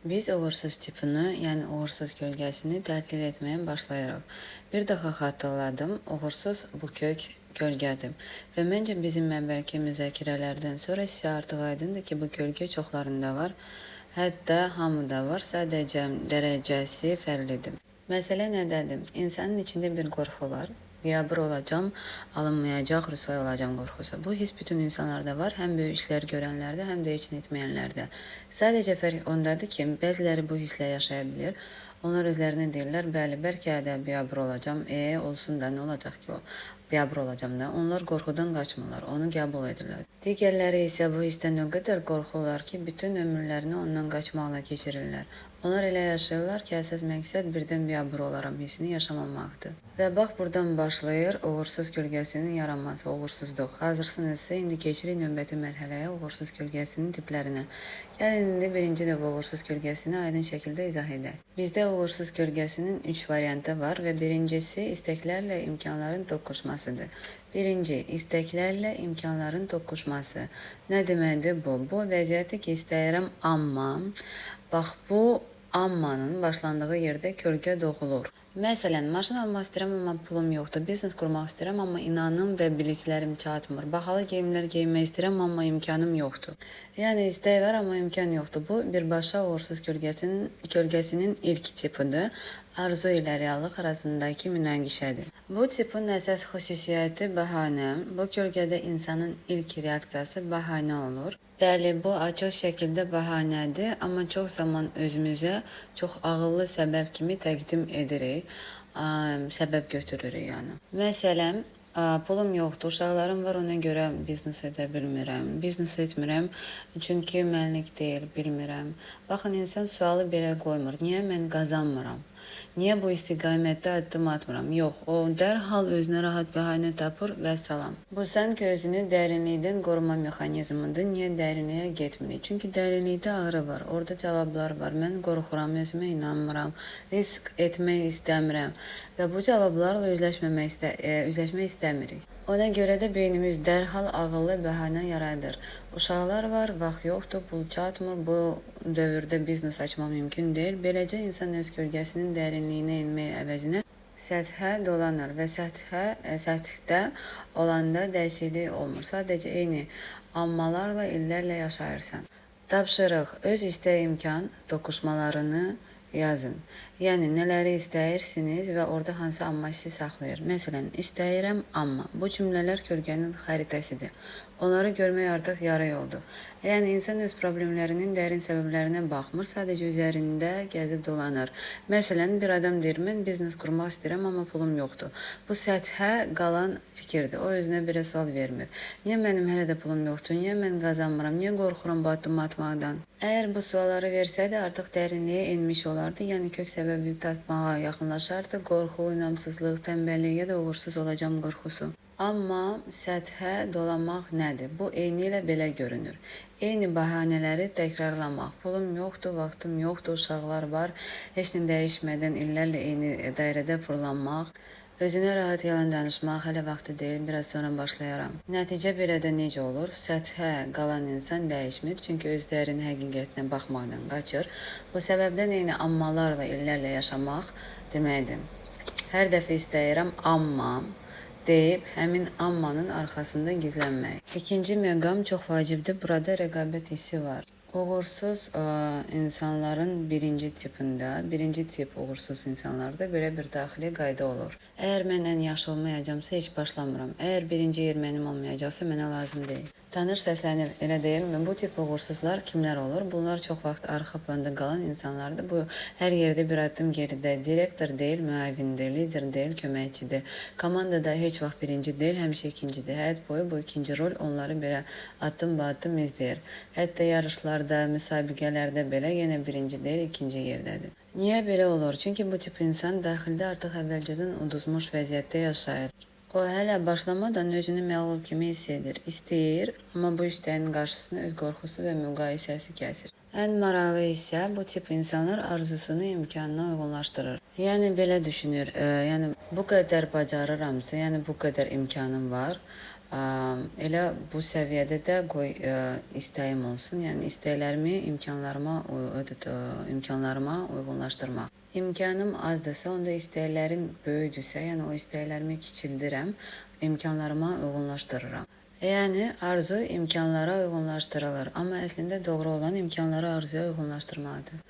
Biz uğursuz tipini, yəni uğursuz kölgəsini təhlil etməyə başlayırıq. Bir daha xatırladım, uğursuz bu kök kölgədir. Və məncə bizim əvvəlki müzakirələrdən sonra sizə artıq aydındır ki, bu kölgə çoxlarında var. Hətta hamıda var, sadəcə dərəcəsi fərqlidir. Məsələ nədədir? İnsanın içində bir qorxu var. Biabır olacağam, alınmayacaq, rüsvay olacağam qorxusu. Bu his bütün insanlarda var, həm böyük işlər görənlərdə, həm də heç nə etməyənlərdə. Sadəcə fərq ondadır ki, bəziləri bu hisslə yaşaya bilir. Onlar özlərinə deyirlər, bəli, bəlkə də biabır olacağam. Olsun da, nə olacaq ki o? Biabır olacağam da. Onlar qorxudan qaçmırlar, onu qəbul edirlər. Digərləri isə bu hissdən o qədər qorxurlar ki, bütün ömürlərini ondan qaçmaqla keçirirlər. Onlar elə yaşayırlar ki, əsas məqsəd birdən biabır olaram hissini yaşamamaqdır. Və bax buradan başlayır uğursuz kölgəsinin yaranması, uğursuzluq. Hazırsınızsa indi keçirik növbəti mərhələyə, uğursuz kölgəsinin tiplərinə. Gəlin indi birinci növ uğursuz kölgəsini aydın şəkildə izah edək. Bizdə uğursuz kölgəsinin 3 variantı var və birincisi istəklərlə imkanların toqquşmasıdır. Birinci, istəklərlə imkanların toqquşması. Nə deməkdir bu? Bu vəziyyəti ki, istəyirəm, amma bax bu ammanın başlandığı yerdə kölgə doğulur. Məsələn, maşın almaq istəyirəm, amma pulum yoxdur. Biznes qurmaq istəyirəm, amma inanım və biliklərim çatmır. Bahalı geyimlər geyinmək istəyirəm, amma imkanım yoxdur. Yəni istək var, amma imkan yoxdur. Bu birbaşa uğursuz kölgəsinin ilk tipidir. Arzu ilə reallıq arasındakı münaqişədir. Bu tipin əsas xüsusiyyəti bəhanə. Bu kölgədə insanın ilk reaksiyası bəhanə olur. Bəli, bu açıq şəkildə bəhanədir, amma çox zaman özümüzə çox ağıllı səbəb kimi təqdim edirik. Səbəb götürürük yəni. Məsələn, pulum yoxdur, uşaqlarım var, ona görə biznes edə bilmirəm. Biznes etmirəm, çünki mənlik deyil, bilmirəm. Baxın, insan sualı belə qoymur. Niyə mən qazanmıram? Niyə bu istiqamətdə addım atmıram? Yox, o dərhal özünə rahat bəhanə tapır və salam. Bu sanki özünü dərinlikdən qoruma mexanizmidir. Niyə dərinliyə getmirik? Çünki dərinlikdə ağrı var, orada cavablar var. Mən qorxuram, özümə inanmıram, risk etmək istəmirəm və bu cavablarla üzləşmək istəmirik. Ona görə də beynimiz dərhal ağıllı bəhanə yaradır. Uşaqlar var, vaxt yoxdur, pul çatmır, bu dövrdə biznes açmaq mümkün deyil. Beləcə insan öz kölgəsinin dərinliyinə enmək əvəzinə səthə dolanır və səthdə olanda dəyişiklik olmur. Sadəcə eyni ammalarla illərlə yaşayırsan. Tapşırıq: öz istək imkan toqquşmalarını yazın. Yəni nələri istəyirsiniz və orada hansı amma sizi saxlayır. Məsələn, istəyirəm, amma. Bu cümlələr kölgənin xəritəsidir. Onları görmək artıq yarı yoldur. Yəni insan öz problemlərinin dərin səbəblərinə baxmır, sadəcə üzərində gəzib dolanır. Məsələn, bir adam deyir, mən biznes qurmaq istəyirəm, amma pulum yoxdur. Bu səthə qalan fikirdir. O özünə belə sual vermir. Niyə mənim hələ də pulum yoxdur? Niyə mən qazanmıram? Niyə qorxuram bu addımı atmaqdan? Əgər bu sualları versəydi, artıq dərinliyə enmiş olardı. Yəni kök səbəbi tapmağa yaxınlaşardı. Qorxu, inamsızlıq, tənbəllik ya da uğursuz olacağam qorxusu. Amma səthə dolanmaq nədir? Bu eynilə belə görünür. Eyni bəhanələri təkrarlamaq. Pulum yoxdur, vaxtım yoxdur, uşaqlar var. Heç nə dəyişmədən illərlə eyni dairədə fırlanmaq. Özünə rahat yalan danışmaq, hələ vaxtı deyil, biraz sonra başlayaram. Nəticə belə də necə olur? Səthə qalan insan dəyişmir, çünki öz dərin həqiqətinə baxmaqdan qaçır. Bu səbəbdən eyni ammalarla illərlə yaşamaq deməkdir. Hər dəfə istəyirəm, amma deyib həmin ammanın arxasında gizlənmək. İkinci məqam çox vacibdir. Burada rəqabət hissi var. Uğursuz insanların birinci tipində, birinci tip uğursuz insanlarda belə bir daxili qayda olur. Əgər mən ən yaxşı olmayacaqamsa heç başlamıram. Əgər birinci yer mənim olmayacaqsa mənə lazım deyil. Tanış səslənir, elə deyilmi? Bu tip uğursuzlar kimlər olur? Bunlar çox vaxt arxa planda qalan insanlardır. Bu hər yerdə bir addım geridə. Direktor deyil, müavindir, lider deyil, köməkçidir. Komandada heç vaxt birinci deyil, həmişə ikincidir. Həyat boyu bu ikinci rol onları belə addım ba addım izləyir. Hətta yarışlarda, müsabiqələrdə belə yenə birinci deyil, ikinci yerdədir. Niyə belə olur? Çünki bu tip insan daxildə artıq əvvəlcədən uduzmuş vəziyyətdə yaşayır. O hələ başlamadan özünü məğlub kimi hiss edir. İstəyir, amma bu istəyin qarşısını öz qorxusu və müqayisəsi kəsir. Ən maraqlı isə bu tip insanlar arzusunu imkanına uyğunlaşdırır. Yəni belə düşünür, yəni bu qədər bacarıramsa, yəni bu qədər imkanım var, Elə bu səviyyədə də qoy istəyim olsun. Yəni istəklərimi imkanlarıma uyğunlaşdırmaq. İmkanım azdırsa, onda istəklərim böyükdürsə, yəni o istəklərimi kiçildirəm, imkanlarıma uyğunlaşdırıram. Yəni arzu imkanlara uyğunlaşdırılır, amma əslində doğru olan imkanları arzuya uyğunlaşdırmaqdır.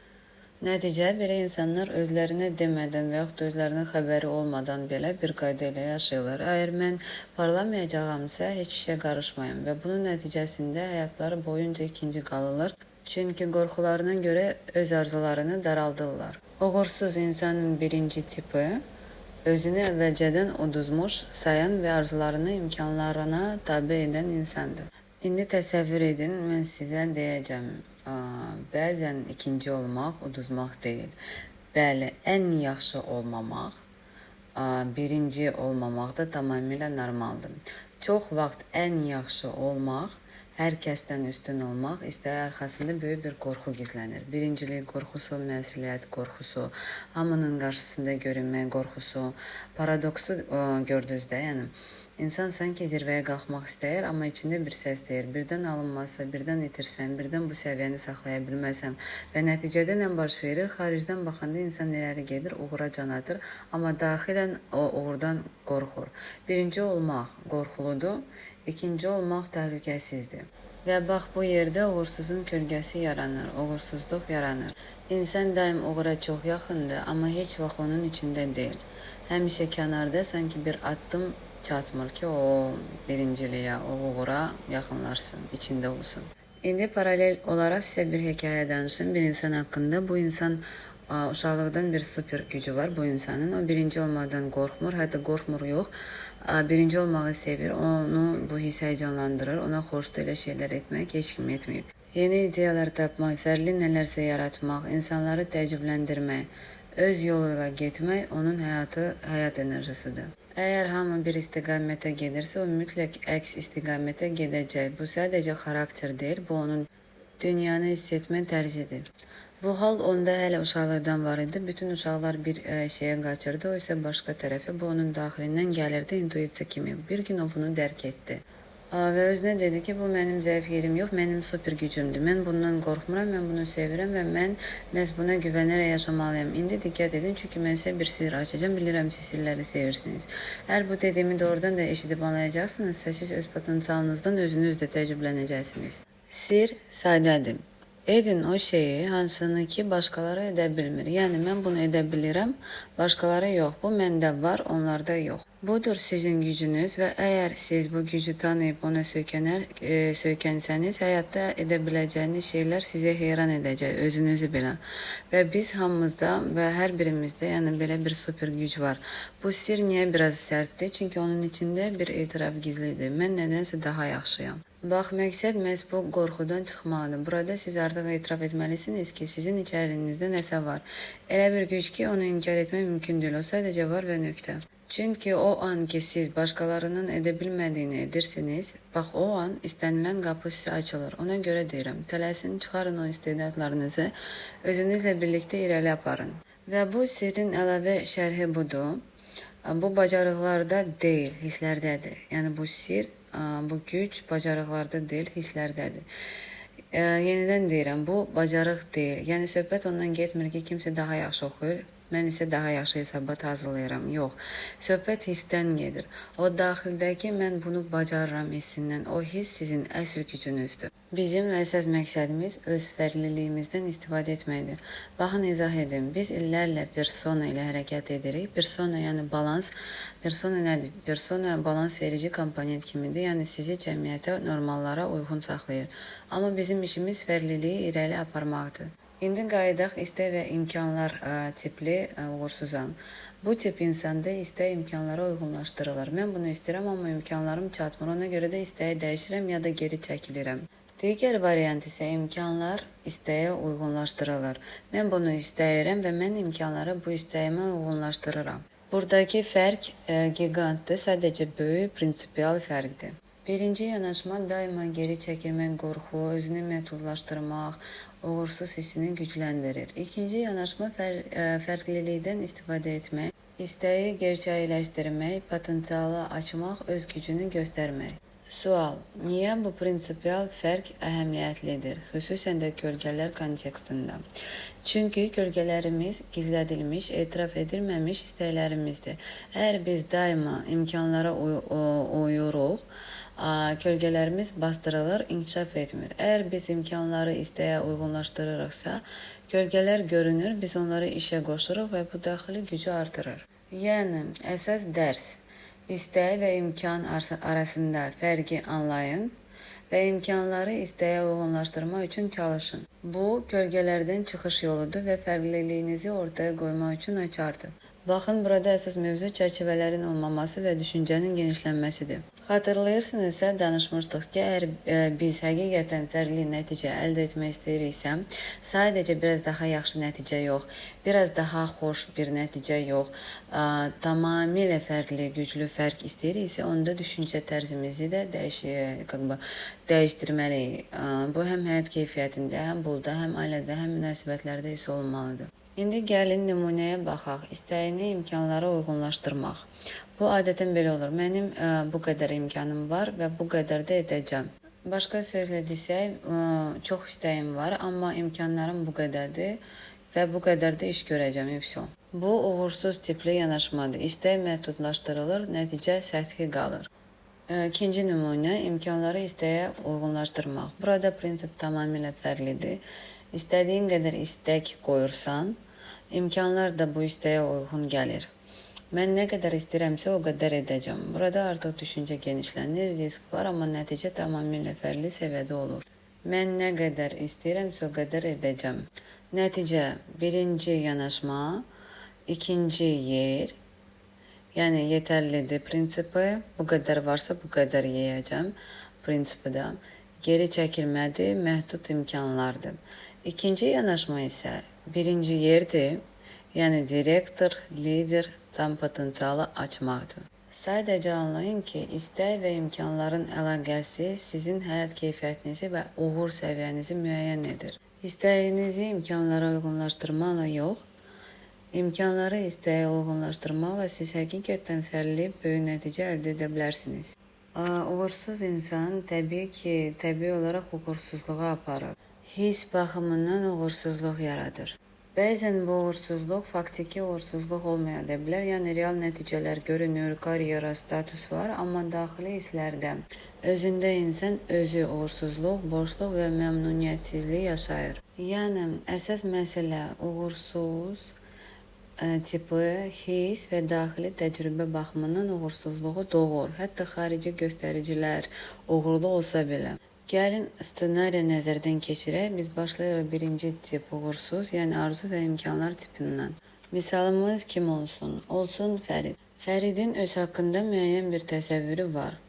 Nəticə, belə insanlar özlərinə demədən və yaxud da özlərinin xəbəri olmadan belə bir qayda ilə yaşayırlar. Əgər mən parlamayacağamsa, heç işə qarışmayım və bunun nəticəsində həyatları boyunca ikinci qalırlar. Çünki qorxularına görə öz arzularını daraldırlar. Uğursuz insanın birinci tipi özünü əvvəlcədən uduzmuş sayan və arzularını imkanlarına tabe edən insandır. İndi təsəvvür edin, mən sizə deyəcəm, bəzən ikinci olmaq uduzmaq deyil. Bəli, ən yaxşı olmamaq, birinci olmamaq da tamamilə normaldır. Çox vaxt ən yaxşı olmaq, hər kəsdən üstün olmaq istəyi arxasında böyük bir qorxu gizlənir. Birincilik qorxusu, məsuliyyət qorxusu, hamının qarşısında görünmək qorxusu. Paradoksu gördünüz də, yəni insan sanki zirvəyə qalxmaq istəyir, amma içində bir səs deyir. Birdən alınmazsa, birdən itirsəm, birdən bu səviyyəni saxlaya bilməsəm və nəticədə nə baş verir? Xaricdən baxanda insan irəli gedir, uğura can atır, amma daxilən o uğurdan qorxur. Birinci olmaq qorxuludur, ikinci olmaq təhlükəsizdir. Və bax bu yerdə uğursuzun kölgəsi yaranır, uğursuzluq yaranır. İnsan daim uğura çox yaxındır, amma heç vaxt onun içində deyil. Həmişə kənarda sanki bir addım çatmır ki, o birinciliyə, o uğura yaxınlaşsın, içində olsun. İndi paralel olaraq sizə bir hekayə danışım bir insan haqqında. Bu insan uşaqlıqdan bir super gücü var bu insanın. O birinci olmaqdan qorxmur, hətta qorxmur yox. Birinci olmağı sevir. Onu bu his həyəcanlandırır. Ona xoşdur elə şeylər etmək, heç kim etməyib. Yeni ideyalar tapmaq, fərqli nələrsə yaratmaq, insanları təəccübləndirmək, öz yolu ilə getmək onun həyat enerjisidir. Əgər hamı bir istiqamətə gedirsə, o mütləq əks istiqamətə gedəcək. Bu sadəcə xarakter deyil, bu onun dünyanı hiss etmə tərzidir. Bu hal onda hələ uşaqlıqdan var idi. Bütün uşaqlar bir şeyə qaçırdı, o isə başqa tərəfə. Bu onun daxilindən gəlirdi, intuisiya kimi. Bir gün o bunu dərk etdi. Və özünə dedi ki, bu mənim zəif yerim yox, mənim super gücümdür. Mən bundan qorxmuram, mən bunu sevirəm və mən məhz buna güvənərək yaşamalıyam. İndi diqqət edin, çünki mən sizə bir sirr açacağam. Bilirəm, siz sirləri sevirsiniz. Əgər bu dediyimi doğrudan da eşidib anlayacaqsınızsa, siz öz potensialınızdan özünüz də təəccüblənəcəksiniz. Sirr sadədir. Edin o şeyi, hansını ki, başqaları edə bilmir. Yəni, mən bunu edə bilirəm, başqaları yox. Bu məndə var, onlarda yox. Budur sizin gücünüz və əgər siz bu gücü tanıyıb ona söykənsəniz, həyatda edə biləcəyiniz şeylər sizi heyran edəcək, özünüzü belə. Və biz hamımızda və hər birimizdə, yəni belə bir super güc var. Bu sirr niyə biraz sərtdir? Çünki onun içində bir etiraf gizlidir. Mən nədənsə daha yaxşıyam. Bax, məqsəd məhz bu qorxudan çıxmaqdır. Burada siz artıq etiraf etməlisiniz ki, sizin içərinizdə nəsə var. Elə bir güc ki, onu inkar etmək mümkün deyil. O sadəcə var və nöqtə. Çünki o an ki, siz başqalarının edə bilmədiyini edirsiniz, bax o an istənilən qapı sizə açılır. Ona görə deyirəm, tələsin, çıxarın o istedadlarınızı, özünüzlə birlikdə irəli aparın. Və bu sirrin əlavə şərhi budur. Bu bacarıqlarda deyil, hisslərdədir. Yəni bu sirr, bu güc bacarıqlarda deyil, hisslərdədir. Yenidən deyirəm, bu bacarıq deyil. Yəni söhbət ondan getmir ki, kimsə daha yaxşı oxuyur, mən isə daha yaxşı hesabat hazırlayıram. Yox, söhbət hissdən gedir. O daxildəki mən bunu bacarıram hissindən, o hiss sizin əsl gücünüzdür. Bizim əsas məqsədimiz öz fərqliliyimizdən istifadə etməkdir. Baxın, izah edim. Biz illərlə persona ilə hərəkət edirik. Persona, yəni balans. Persona nədir? Persona balans verici komponent kimidir. Yəni sizi cəmiyyətə, normallara uyğun saxlayır. Amma bizim işimiz fərqliliyi irəli aparmaqdır. İndi qayıdaq istək və imkanlar tipli uğursuzam. Bu tip insanda istək imkanlara uyğunlaşdırılır. Mən bunu istəyirəm, amma imkanlarım çatmır. Ona görə də istəyi dəyişirəm ya da geri çəkilirəm. Digər variant isə imkanlar istəyə uyğunlaşdırılır. Mən bunu istəyirəm və mən imkanları bu istəyimə uyğunlaşdırıram. Buradakı fərq gigantdır, sadəcə böyük prinsipial fərqdir. Birinci yanaşma daima geri çəkilmək, qorxu, özünü məhdudlaşdırmaq, uğursuz hissini gücləndirir. İkinci yanaşma fərqlilikdən istifadə etmək, istəyi gerçəkləşdirmək, potensialı açmaq, öz gücünü göstərmək. Sual: Niyə bu prinsipial fərq əhəmiyyətlidir, xüsusən də kölgələr kontekstində? Çünki kölgələrimiz gizlədilmiş, etiraf edilməmiş istəklərimizdir. Əgər biz daima imkanlara uyuruq, kölgələrimiz bastırılır, inkişaf etmir. Əgər biz imkanları istəyə uyğunlaşdırırıqsa, kölgələr görünür, biz onları işə qoşuruq və bu daxili gücü artırır. Yəni, əsas dərs: İstək və imkan arasında fərqi anlayın və imkanları istəyə uyğunlaşdırmaq üçün çalışın. Bu, kölgələrdən çıxış yoludur və fərqliliyinizi ortaya qoymaq üçün açardır. Baxın, burada əsas mövzu çərçivələrin olmaması və düşüncənin genişlənməsidir. Xatırlayırsınızsa, danışmışdıq ki, əgər biz həqiqətən fərqli nəticə əldə etmək istəyiriksə, sadəcə biraz daha yaxşı nəticə yox, biraz daha xoş bir nəticə yox, tamamilə fərqli, güclü fərq istəyiriksə, onda düşüncə tərzimizi də dəyişdirməliyik. Bu həm həyat keyfiyyətində, həm pulda, həm ailədə, həm münasibətlərdə hiss olunmalıdır. İndi gəlin nümunəyə baxaq. İstəyini imkanlara uyğunlaşdırmaq. Bu adətən belə olur. Mənim bu qədər imkanım var və bu qədər də edəcəm. Başqa sözlə desək, çox istəyim var, amma imkanlarım bu qədərdir və bu qədər də iş görəcəm. И всё. Bu uğursuz tipli yanaşmadır. İstək məhdudlaşdırılır, nəticə səthi qalır. İkinci nümunə: imkanları istəyə uyğunlaşdırmaq. Burada prinsip tamamilə fərqlidir. İstədiyin qədər istək qoyursan, imkanlar da bu istəyə uyğun gəlir. Mən nə qədər istəyirəmsə, o qədər edəcəm. Burada artıq düşüncə genişlənir, risk var, amma nəticə tamamilə fərqli səviyyədə olur. Mən nə qədər istəyirəmsə, o qədər edəcəm. Nəticə: birinci yanaşma, ikinci yer, yəni yetərlidir prinsipi, bu qədər varsa bu qədər yeyəcəm prinsipi də. Geri çəkilmədir, məhdud imkanlardır. İkinci yanaşma isə birinci yerdir, yəni direktor, lider, tam potensialı açmaqdır. Sadəcə anlayın ki, istək və imkanların əlaqəsi sizin həyat keyfiyyətinizi və uğur səviyyənizi müəyyən edir. İstəyinizi imkanlara uyğunlaşdırmaqla yox, imkanları istəyə uyğunlaşdırmaqla siz həqiqətən fərqli, böyük nəticə əldə edə bilərsiniz. Uğursuz insan təbii ki, təbii olaraq uğursuzluğa aparır. Hiss baxımından uğursuzluq yaradır. Bəzən bu uğursuzluq faktiki uğursuzluq olmaya da bilər. Yəni real nəticələr görünür, karyera, status var, amma daxili hisslərdə özündə insan özü uğursuzluq, boşluq və məmnuniyyətsizlik yaşayır. Yəni əsas məsələ uğursuz tipi hiss və daxili təcrübə baxımından uğursuzluğu doğur. Hətta xarici göstəricilər uğurlu olsa belə. Gəlin ssenariyə nəzərdən keçirək. Biz başlayırıq birinci tip uğursuz, yəni arzu və imkanlar tipindən. Misalımız kim olsun? Olsun Fərid. Fəridin öz haqqında müəyyən bir təsəvvürü var.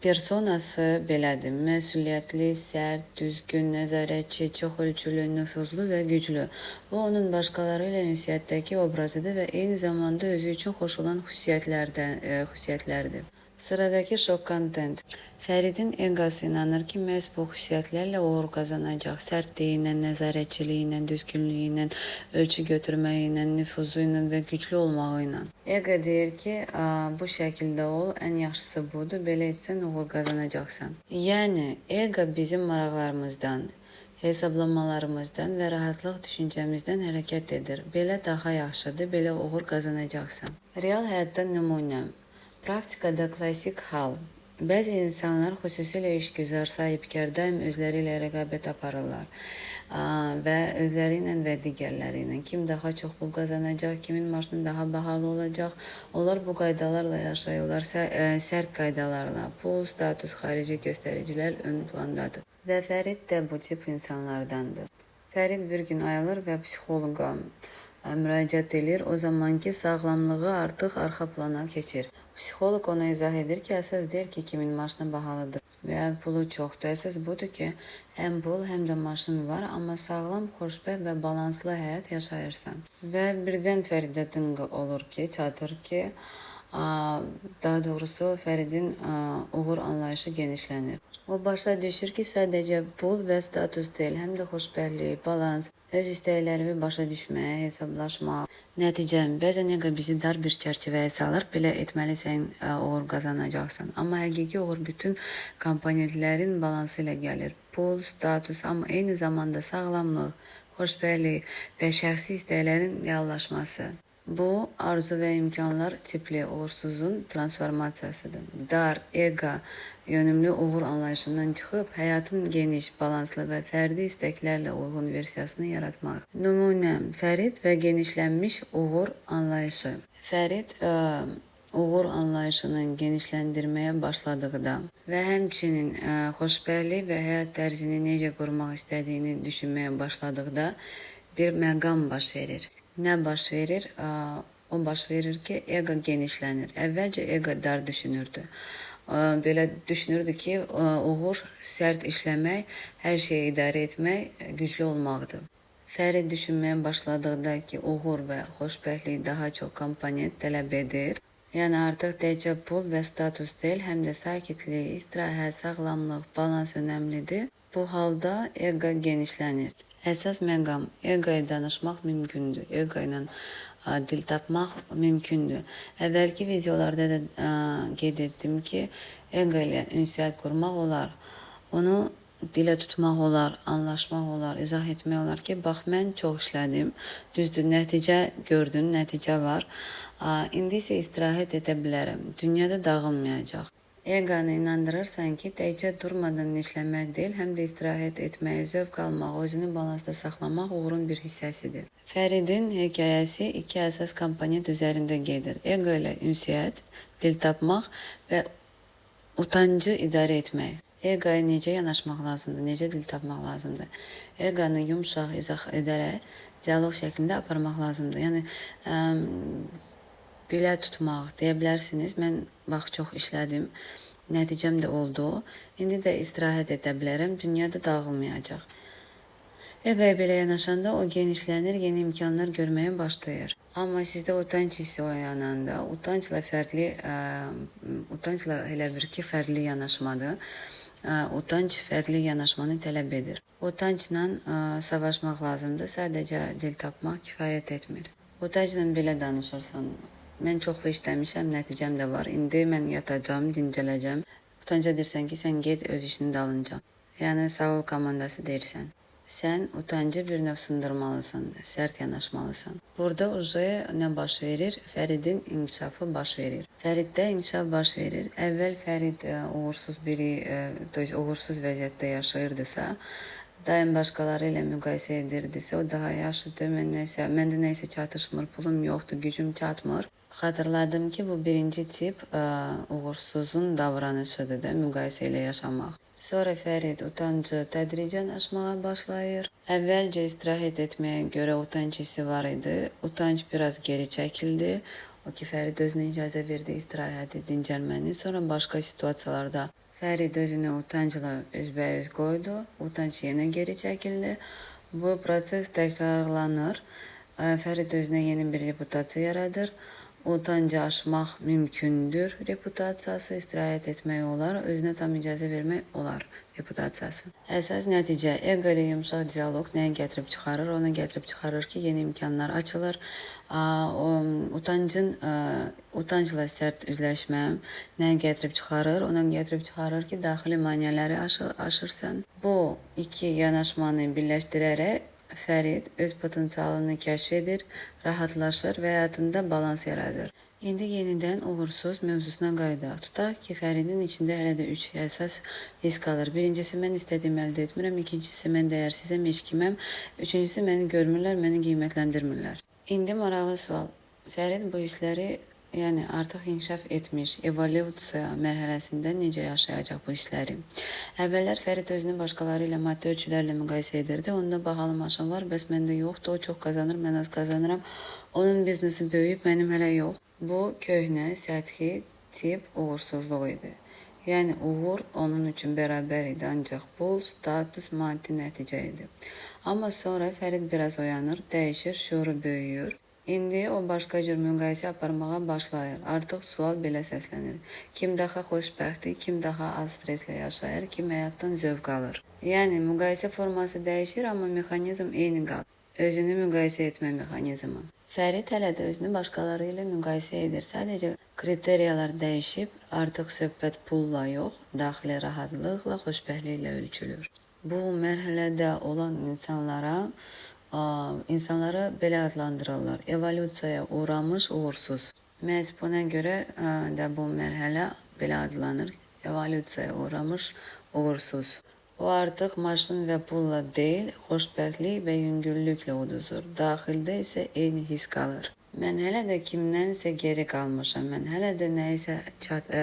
Personası belədir: məsuliyyətli, sərt, düzgün, nəzarətçi, çox ölçülü, nüfuzlu və güclü. Bu, onun başqaları ilə ünsiyyətdəki obrazıdır və eyni zamanda özü üçün xoş olan xüsusiyyətlərdir. Sıradakı şok kontent. Fəridin egosu inanır ki, məhz bu xüsusiyyətlərlə uğur qazanacaq. Sərtliyi ilə, nəzarətçiliyi ilə, düzgünlüyü ilə, ölçü götürməyi ilə, nüfuzu ilə və güclü olmağı ilə. Ego deyir ki, bu şəkildə ol, ən yaxşısı budur, belə etsən uğur qazanacaqsan. Yəni, ego bizim maraqlarımızdan, hesablamalarımızdan və rahatlıq düşüncəmizdən hərəkət edir. Belə daha yaxşıdır, belə uğur qazanacaqsan. Real həyatda nümunə. Praktikada klassik hal. Bəzi insanlar, xüsusilə işgüzar, sahibkar, daim özləri ilə rəqabət aparırlar və özləri ilə və digərləri ilə. Kim daha çox pul qazanacaq, kimin maşını daha bahalı olacaq. Onlar bu qaydalarla yaşayırlar, sərt qaydalarla. Pul, status, xarici göstəricilər ön plandadır. Və Fərid də bu tip insanlardandır. Fərid bir gün ayılır və psixoloqa müraciət edir. O zamanki sağlamlığı artıq arxa plana keçir. Psixoloq ona izah edir ki, əsas deyil ki, kimin maşını bahalıdır və ya pulu çoxdur. Əsas budur ki, həm pul, həm də maşın var, amma sağlam, xoşbəxt və balanslı həyat yaşayırsan. Və birdən Fəridə dınqı olur ki, çatır ki, Daha doğrusu Fəridin uğur anlayışı genişlənir. O başa düşür ki, sadəcə pul və status deyil, həm də xoşbəxtlik, balans, öz istəklərimi başa düşməyə, hesablaşmaq. Nəticə, bəzən ego bizi dar bir çərçivəyə salır, belə etməlisən, uğur qazanacaqsan. Amma həqiqi uğur bütün komponentlərin balansı ilə gəlir. Pul, status, amma eyni zamanda sağlamlıq, xoşbəxtlik və şəxsi istəklərin reallaşması. Bu, arzu və imkanlar tipli uğursuzun transformasiyasıdır. Dar, ego yönümlü uğur anlayışından çıxıb həyatın geniş, balanslı və fərdi istəklərlə uyğun versiyasını yaratmaq. Nümunə, Fərid və genişlənmiş uğur anlayışı. Fərid uğur anlayışını genişləndirməyə başladıqda və həmçinin xoşbəxtlik və həyat tərzini necə qurmaq istədiyini düşünməyə başladıqda bir məqam baş verir. Nə baş verir? O baş verir ki, ego genişlənir. Əvvəlcə ego dar düşünürdü. Belə düşünürdü ki, uğur sərt işləmək, hər şeyi idarə etmək, güclü olmaqdır. Fərid düşünməyə başladıqda ki, uğur və xoşbəxtlik daha çox komponent tələb edir. Yəni artıq təkcə pul və status deyil, həm də sakitlik, istirahət, sağlamlıq, balans önəmlidir. Bu halda ego genişlənir. Əsas məqam, egoya danışmaq mümkündür. Ego ilə dil tapmaq mümkündür. Əvvəlki videolarda da qeyd etdim ki, ego ilə ünsiyyət qurmaq olar. Onu dilə tutmaq olar, anlaşmaq olar, izah etmək olar ki, bax mən çox işlədim, düzdür, nəticə gördün, nəticə var. İndi isə istirahət edə bilərəm, dünyada dağılmayacaq. Egonı inandırırsan ki, təkcə durmadan işləmək deyil, həm də istirahət etməyi, zövq almaq, özünü balansda saxlamaq uğurun bir hissəsidir. Fəridin hekayəsi iki əsas komponent üzərində gedir. Ego ilə ünsiyyət, dil tapmaq və utancı idarə etmək. Egoya necə yanaşmaq lazımdır, necə dil tapmaq lazımdır? Egonı yumşaq izah edərək dialoq şəklində aparmaq lazımdır. Yəni, dilə tutmaq, deyə bilərsiniz, mən bax çox işlədim, nəticəm də oldu, indi də istirahət edə bilərəm, dünyada dağılmayacaq. Egoya belə yanaşanda o genişlənir, yeni imkanlar görməyə başlayır. Amma sizdə utanc hissi oyananda, utancla fərqli, utancla elə bir ki, fərqli yanaşmadır. Utanc fərqli yanaşmanı tələb edir. Utancla savaşmaq lazımdır, sadəcə dil tapmaq kifayət etmir. Utancla belə danışırsan, mən çoxlu işləmişəm, nəticəm də var, indi mən yatacam, dincələcəm. Utanca deyirsən ki, sən get öz işinin dalınca. Yəni, sağ ol komandası deyirsən. Sən utancı bir növ sındırmalısan, sərt yanaşmalısan. Burada uje nə baş verir? Fəridin inkişafı baş verir. Fəriddə inkişaf baş verir. Əvvəl Fərid uğursuz biri, to есть uğursuz vəziyyətdə yaşayırdısa, daim başqaları ilə müqayisə edirdisə, o daha yaşlıdır, məndə nəsə çatışmır, pulum yoxdur, gücüm çatmır. Xatırladım ki, bu birinci tip uğursuzun davranışıdır da, müqayisə ilə yaşamaq. Sonra Fərid utancı tədricən aşmağa başlayır. Əvvəlcə istirahət etməyə görə utanc hissi var idi. Utanc biraz geri çəkildi. O ki, Fərid özünə icazə verdi istirahəti, dincəlməni. Sonra başqa situasiyalarda Fərid özünü utancla üzbəüz qoydu. Utanc yenə geri çəkildi. Bu proses təkrarlanır. Fərid özünə yeni bir reputasiya yaradır. Utancı aşmaq mümkündür reputasiyası, istirahət etmək olar, özünə tam icazə vermək olar reputasiyası. Əsas nəticə, ego ilə yumşaq dialoq nəyə gətirib çıxarır? Ona gətirib çıxarır ki, yeni imkanlar açılır. Utancla sərt üzləşmə nəyə gətirib çıxarır? Ona gətirib çıxarır ki, daxili maneələri aşırsan. Bu iki yanaşmanı birləşdirərək Fərid öz potensialını kəşf edir, rahatlaşır və həyatında balans yaradır. İndi yenidən uğursuz mövzusuna qayıdaq. Tutaq ki, Fəridin içində hələ də 3 əsas his qalır. Birincisi, mən istədiyimi əldə etmirəm. İkincisi, mən dəyərsizəm, heç kiməm. Üçüncüsü, məni görmürlər, məni qiymətləndirmirlər. İndi maraqlı sual. Fərid bu hissləri, yəni artıq inkişaf etmiş, evolyusiya mərhələsində necə yaşayacaq bu hissləri? Əvvəllər Fərid özünü başqaları ilə maddi ölçülərlə müqayisə edirdi. Onda bahalı maşın var, bəs məndə yoxdur, o çox qazanır, mən az qazanıram. Onun biznesi böyüyüb, mənim hələ yox. Bu, köhnə, səthi tip uğursuzluq idi. Yəni, uğur onun üçün bərabər idi, ancaq pul, status, maddi nəticə idi. Amma sonra Fərid biraz oyanır, dəyişir, şuuru böyüyür. İndi o başqa cür müqayisə aparmağa başlayır. Artıq sual belə səslənir. Kim daha xoşbəxtdir, kim daha az stresslə yaşayır, kim həyatdan zövq alır? Yəni müqayisə forması dəyişir, amma mexanizm eyni qalır. Özünü müqayisə etmə mexanizmi. Fərid hələ də özünü başqaları ilə müqayisə edir. Sadəcə kriteriyalar dəyişib, artıq söhbət pulla yox, daxili rahatlıqla, xoşbəxtliklə ölçülür. Bu mərhələdə olan insanları belə adlandırırlar. Evolyusiyaya uğramış uğursuz. Məhz buna görə də bu mərhələ belə adlanır. Evolyusiyaya uğramış uğursuz. O artıq maşın və pulla deyil, xoşbəxtlik və yüngüllüklə uduzur. Daxildə isə eyni his qalır. Mən hələ də kimdənsə geri qalmışam. Mən hələ də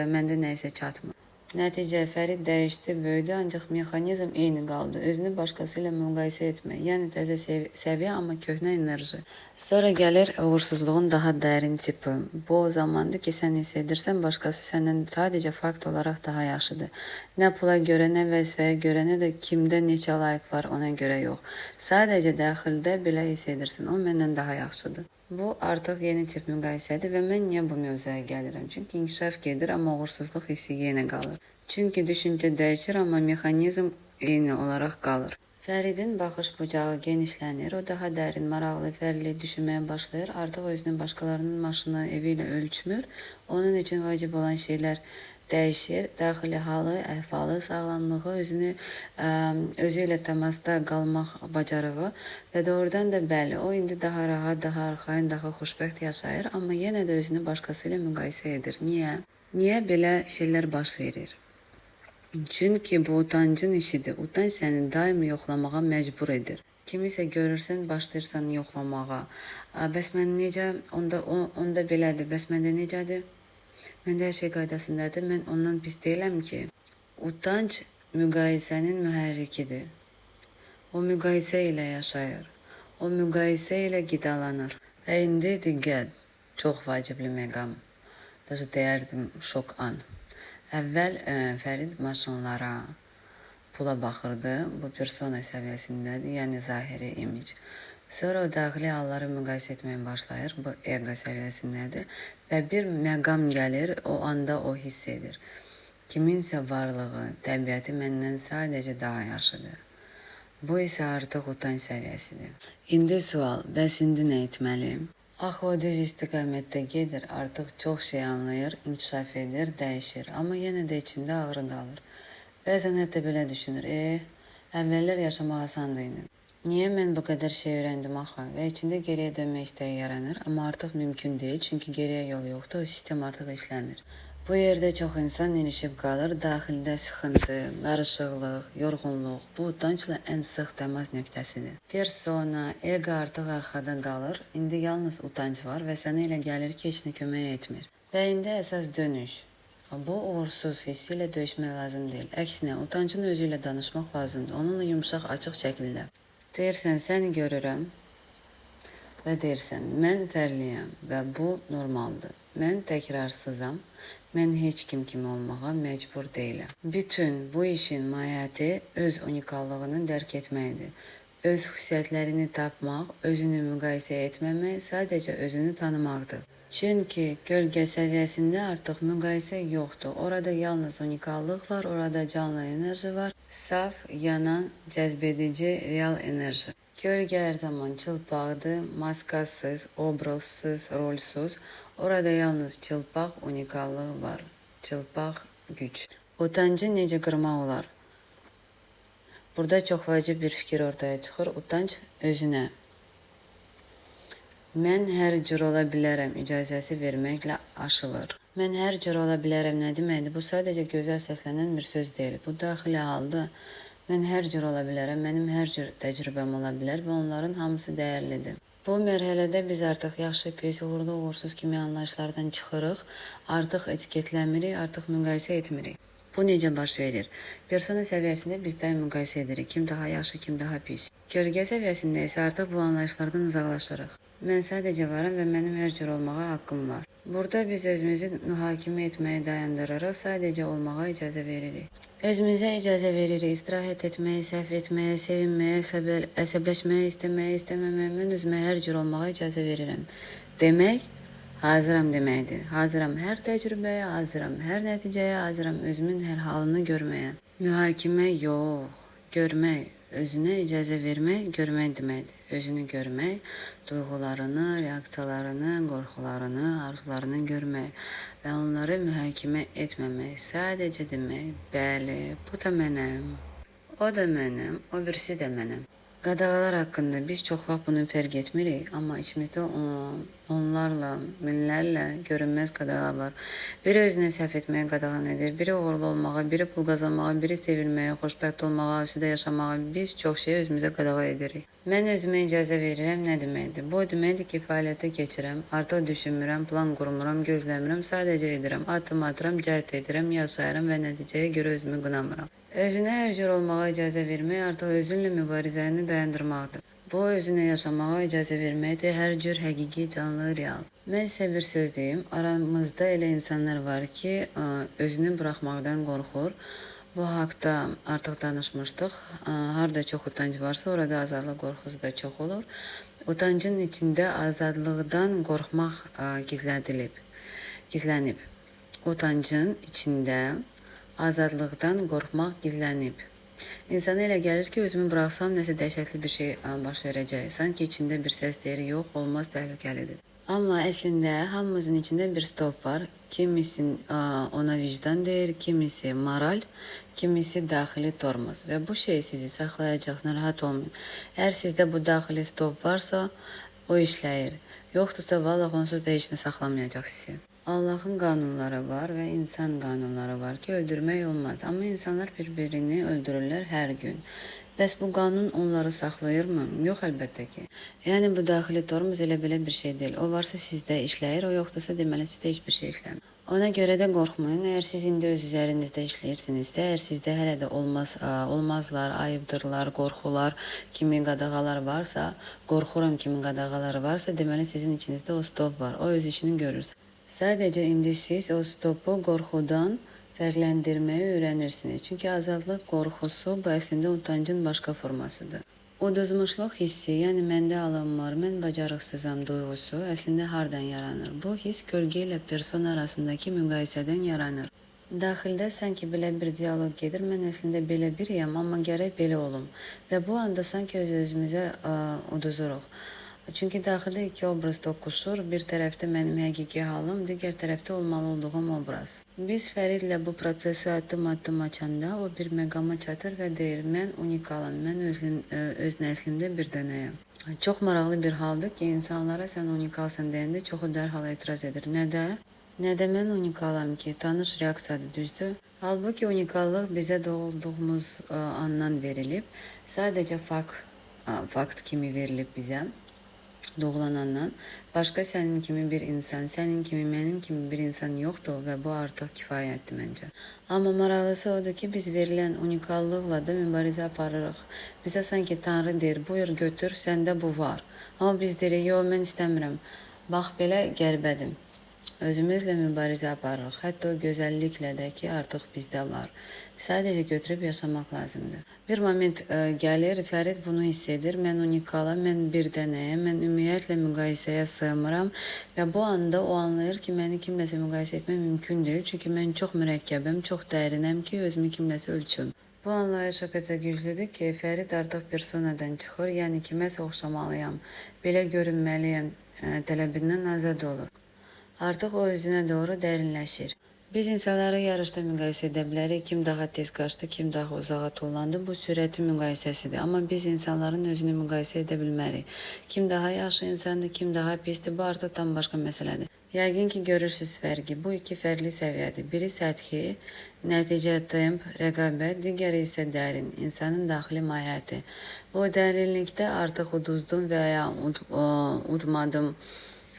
məndə nəyisə çatmır. Nəticə, Fərid dəyişdi, böyüdü, ancaq mexanizm eyni qaldı. Özünü başqası ilə müqayisə etmək. Yəni təzə səviyyə, amma köhnə enerji. Sonra gəlir uğursuzluğun daha dərin tipi. Bu o zamandır ki, sən hiss edirsən, başqası səndən sadəcə fakt olaraq daha yaxşıdır. Nə pula görə, nə vəzifəyə görə, nə də kimdə neçə like var ona görə yox. Sadəcə daxildə belə hiss edirsən, o məndən daha yaxşıdır. Bu artıq yeni tip müqayisədir və mən niyə bu mövzuya gəlirəm? Çünki inkişaf gedir, amma uğursuzluq hissi yenə qalır. Çünki düşüncə dəyişir, amma mexanizm eyni olaraq qalır. Fəridin baxış bucağı genişlənir, o daha dərin, maraqlı, fərqli düşünməyə başlayır. Artıq özünü başqalarının maşını, evi ilə ölçmür. Onun üçün vacib olan şeylər dəyişir. Daxili halı, əhvalı, sağlamlığı, özü ilə təmasda qalmaq bacarığı və doğrudan da bəli, o indi daha rahat, daha arxayın, daha xoşbəxt yaşayır, amma yenə də özünü başqası ilə müqayisə edir. Niyə? Niyə belə şeylər baş verir? Çünki bu utancın işidir. Utanc səni daim yoxlamağa məcbur edir. Kimisə görürsən, başlayırsan yoxlamağa. Bəs mən necə, onda belədir, bəs məndə necədir? Məndə hər şey qaydasındadır, mən ondan pis deyiləm ki. Utanc müqayisənin mühərrikidir. O müqayisə ilə yaşayır. O müqayisə ilə qidalanır. Və indi diqqət, çox vacibli məqam. Daha deyərdim, şok an. Əvvəl Fərid maşınlara, pula baxırdı. Bu persona səviyyəsindədir, yəni zahiri imic. Sonra o daxili halları müqayisə etməyə başlayır. Bu ego səviyyəsindədir. Və bir məqam gəlir, o anda o hiss edir. Kiminsə varlığı, təbiəti məndən sadəcə daha yaxşıdır. Bu isə artıq utanc səviyyəsidir. İndi sual, bəs indi nə etməliyim? Axı o düz istiqamətdə gedir, artıq çox şey anlayır, inkişaf edir, dəyişir. Amma yenə də içində ağrı qalır. Bəzən hətta belə düşünür, əvvəllər yaşamaq asandı idi. Niyə mən bu qədər şey öyrəndim axı? Və içində geriyə dönmək istəyi yaranır, amma artıq mümkün deyil, çünki geriyə yol yoxdur, o sistem artıq işləmir. Bu yerdə çox insan ilişib qalır, daxildə sıxıntı, qarışıqlıq, yorğunluq, bu utancla ən sıx təmas nöqtəsidir. Persona, ego artıq arxada qalır, indi yalnız utanc var və sənə elə gəlir ki, heç nə kömək etmir. Və indi əsas dönüş. Bu uğursuz hissi ilə döyüşmək lazım deyil. Əksinə, utancın özü ilə danışmaq lazımdır, onunla yumşaq, açıq şəkildə. Deyirsən, səni görürəm və deyirsən, mən fərqliyəm və bu normaldır. Mən təkrarsızam, mən heç kim kimi olmağa məcbur deyiləm. Bütün bu işin mahiyyəti öz unikallığını dərk etməkdir. Öz xüsusiyyətlərini tapmaq, özünü müqayisə etməmək, sadəcə özünü tanımaqdır. Çünki kölgə səviyyəsində artıq müqayisə yoxdur. Orada yalnız unikallıq var, orada canlı enerji var. Saf, yanan, cəzbedici, real enerji. Kölgə hər zaman çılpaqdır, maskasız, obrazsız, rolsuz. Orada yalnız çılpaq unikallıq var, çılpaq güc. Utancı necə qırmaq olar? Burada çox vacib bir fikir ortaya çıxır. Utanc özünə. Mən hər cür ola bilərəm icazəsi verməklə aşılır. Mən hər cür ola bilərəm nə deməkdir? Bu sadəcə gözəl səslənən bir söz deyil. Bu daxili halda mən hər cür ola bilərəm, mənim hər cür təcrübəm ola bilər və onların hamısı dəyərlidir. Bu mərhələdə biz artıq yaxşı, pis, uğurlu, uğursuz kimi anlayışlardan çıxırıq, artıq etiketləmirik, artıq müqayisə etmirik. Bu necə baş verir? Persona səviyyəsində biz daim müqayisə edirik. Kim daha yaxşı, kim daha pis. Kölgə səviyyəsində isə artıq bu anlayışlardan uzaqlaşırıq. Mən sadəcə varam və mənim hər cür olmağa haqqım var. Burada biz özümüzü mühakimə etməyi dayandırarıq, sadəcə olmağa icazə veririk. Özümüzə icazə veririk istirahət etməyə, səhv etməyə, sevinməyə, əsəbləşməyə, istəməyə, istəməməyə. Mən özümə hər cür olmağa icazə verirəm. Demək, hazıram deməkdir. Hazıram hər təcrübəyə, hazıram hər nəticəyə, hazıram özümün hər halını görməyə. Mühakimə yox, görmək, özünə icazə vermək, görmək deməkdir. Özünü görmək, duyğularını, reaksiyalarını, qorxularını, arzularını görmək və onları mühakimə etməmək. Sadəcə demək, bəli, bu da mənəm, o da mənəm, o birisi də mənəm. Qadağalar haqqında biz çox vaxt bunu fərq etmirik, amma içimizdə onlarla, minlərlə görünməz qadağa var. Biri özünə səhv etməyə qadağan edir, biri uğurlu olmağa, biri pul qazanmağa, biri sevilməyə, xoşbəxt olmağa, asudə yaşamağa. Biz çox şey özümüzə qadağa edirik. Mən özümə icazə verirəm nə deməkdir? Bu o deməkdir ki, fəaliyyətə keçirəm, artıq düşünmürəm, plan qurmuram, gözləmirəm, sadəcə edirəm, addım atıram, cəhd edirəm, yaşayıram və nəticəyə görə özümü qınamıram. Özünə hər cür olmağa icazə vermək artıq özünlə mübarizəni dayandırmaqdır. Bu, özünə yaşamağa icazə verməkdir, hər cür həqiqi, canlı, real. Mən sizə bir söz deyim, aramızda elə insanlar var ki, özünü buraxmaqdan qorxur. Bu haqda artıq danışmışdıq. Harda çox utanc varsa, orada azadlıq qorxusu da çox olur. Utancın içində azadlıqdan qorxmaq gizlədilib, gizlənib. Utancın içində azadlıqdan qorxmaq gizlənib. İnsana elə gəlir ki, özümü buraxsam nəsə dəhşətli bir şey baş verəcək. Sanki içində bir səs deyir, yox, olmaz, təhlükəlidir. Amma əslində hamımızın içində bir stop var. Kimisi ona vicdan deyir, kimisi moral, kimisi daxili tormoz. Və bu şey sizi saxlayacaq, narahat olmayın. Əgər sizdə bu daxili stop varsa, o işləyir. Yoxdursa, vallah onsuz da heç nə saxlamayacaq sizi. Allahın qanunları var və insan qanunları var ki, öldürmək olmaz. Amma insanlar bir-birini öldürürlər hər gün. Bəs bu qanun onları saxlayırmı? Yox, əlbəttə ki. Yəni, bu daxili tormoz elə belə bir şey deyil. O varsa sizdə işləyir, o yoxdursa deməli sizdə heç bir şey işləmir. Ona görə də qorxmayın. Əgər siz indi öz üzərinizdə işləyirsinizsə, əgər sizdə hələ də olmazlar, ayıbdırlar, qorxular kimi qadağalar varsa, qorxuram kimi qadağalar varsa, deməli sizin içinizdə o stop var. O öz işini görür. Sadəcə indi siz o stopu qorxudan fərqləndirməyi öyrənirsiniz. Çünki azadlıq qorxusu bu əslində utancın başqa formasıdır. Uduzmuşluq hissi, yəni məndə alınmır, mən bacarıqsızam duyğusu əslində hardan yaranır? Bu his kölgə ilə persona arasındakı müqayisədən yaranır. Daxildə sanki belə bir dialoq gedir, mən əslində belə biriyəm, amma gərək belə olum. Və bu anda sanki öz-özümüzə uduzuruq. Çünki daxildə iki obraz toqquşur. Bir tərəfdə mənim həqiqi halım, digər tərəfdə olmalı olduğum obraz. Biz Fəridlə bu prosesi addım-addım açanda o bir məqama çatır və deyir, mən unikalam, mən öz nəslimdə bir dənəyəm. Çox maraqlı bir haldır ki, insanlara sən unikalsan deyəndə çoxu dərhal etiraz edir. Nədə? Nədə mən unikalam ki? Tanış reaksiyadır, düzdür? Halbuki unikallıq bizə doğulduğumuz andan verilib. Sadəcə fakt kimi verilib bizə. Doğulanandan başqa sənin kimi bir insan, sənin kimi, mənim kimi bir insan yoxdur və bu artıq kifayətdir məncə. Amma maraqlısı odur ki, biz verilən unikallıqla da mübarizə aparırıq. Bizə sanki Tanrı deyir, buyur götür, səndə bu var. Amma biz deyirik, yox, mən istəmirəm. Bax, belə qəribədir. Özümüzlə mübarizə aparırıq. Hətta o gözəlliklə də ki, artıq bizdə var. Sadəcə götürüb yaşamaq lazımdır. Bir moment gəlir, Fərid bunu hiss edir. Mən unikalam, mən bir dənəyəm, mən ümumiyyətlə müqayisəyə sığmıram. Və bu anda o anlayır ki, məni kimləsə müqayisə etmək mümkün deyil. Çünki mən çox mürəkkəbəm, çox dərinəm ki, özümü kimləsə ölçüm. Bu anlayış o qədər güclüdür ki, Fərid artıq personadan çıxır. Yəni kiməsə oxşamalıyam, belə görünməliyəm tələbindən azad olur. Artıq o özünə doğru dərinləşir. Biz insanları yarışda müqayisə edə bilərik. Kim daha tez qaçdı, kim daha uzağa tullandı. Bu sürətin müqayisəsidir. Amma biz insanların özünü müqayisə edə bilmərik. Kim daha yaxşı insandır, kim daha pisdir, bu artıq tam başqa məsələdir. Yəqin ki, görürsünüz fərqi. Bu iki fərqli səviyyədir. Biri səthi, nəticə, temp, rəqabət, digəri isə dərin, insanın daxili mahiyyəti. Bu dərinlikdə artıq uduzdum və ya udmadım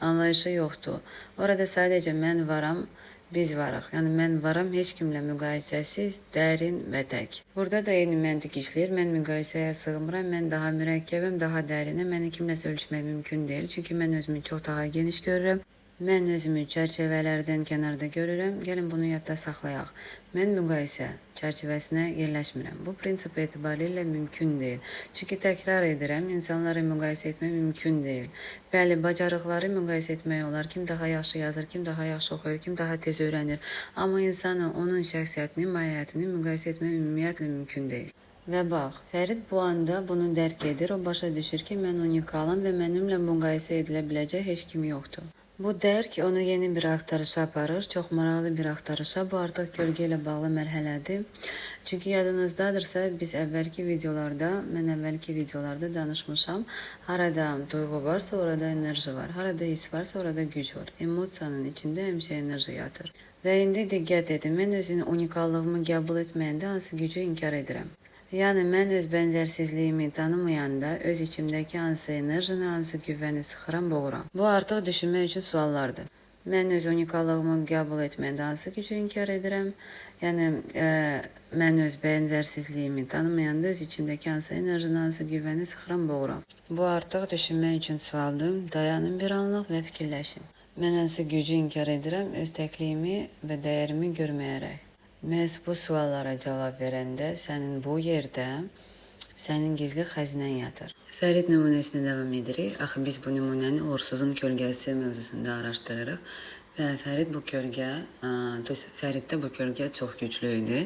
anlayışı yoxdur. Orada sadəcə mən varam, biz varıq. Yəni mən varam heç kimlə müqayisəsiz, dərin və tək. Burada da eyni məntiq işləyir. Mən müqayisəyə sığmıram, mən daha mürəkkəbəm, daha dərinəm. Məni kimləsə ölçmək mümkün deyil. Çünki mən özümü çox daha geniş görürəm. Mən özümü çərçivələrdən kənarda görürəm. Gəlin bunu yadda saxlayaq. Mən müqayisə çərçivəsinə yerləşmirəm. Bu prinsip etibarilə mümkün deyil. Çünki təkrar edirəm, insanları müqayisə etmək mümkün deyil. Bəli, bacarıqları müqayisə etmək olar. Kim daha yaxşı yazır, kim daha yaxşı oxuyur, kim daha tez öyrənir. Amma insanı, onun şəxsiyyətini, mahiyyətini müqayisə etmək ümumiyyətlə mümkün deyil. Və bax, Fərid bu anda bunu dərk edir. O başa düşür ki, mən unikalam və mənimlə müqayisə edilə biləcək heç kim yoxdur. Bu dərk onu yeni bir axtarışa aparır, çox maraqlı bir axtarışa. Bu artıq kölgə ilə bağlı mərhələdir. Çünki yadınızdadırsa, biz əvvəlki videolarda, mən əvvəlki videolarda danışmışam. Harada duyğu varsa, orada enerji var. Harada his varsa, orada güc var. Emosiyanın içində həmişə enerji yatır. Və indi diqqət edin, mən özünü unikallığımı qəbul etməyəndə hansı gücü inkar edirəm? Yəni mən öz bənzərsizliyimi tanımayanda öz içimdəki hansı enerjini, hansı qüvvəni sıxıram, boğuram. Bu artıq düşünmək üçün suallardır. Mən öz unikallığımı qəbul etməyəndə hansı gücü inkar edirəm? Yəni mən öz bənzərsizliyimi tanımayanda öz içimdəki hansı enerjini, hansı qüvvəni sıxıram, boğuram. Bu artıq düşünmək üçün sualdır. Dayanın bir anlıq və fikirləşin. Mən hansı gücü inkar edirəm öz təkliyimi və dəyərimi görməyərək? Məhz bu suallara cavab verəndə sənin bu yerdə sənin gizli xəzinən yatır. Fərid nümunəsinə davam edirik. Axı biz bu nümunəni uğursuzun kölgəsi mövzusunda araşdırırıq. Və Fərid bu kölgə, Fəriddə bu kölgə çox güclü idi.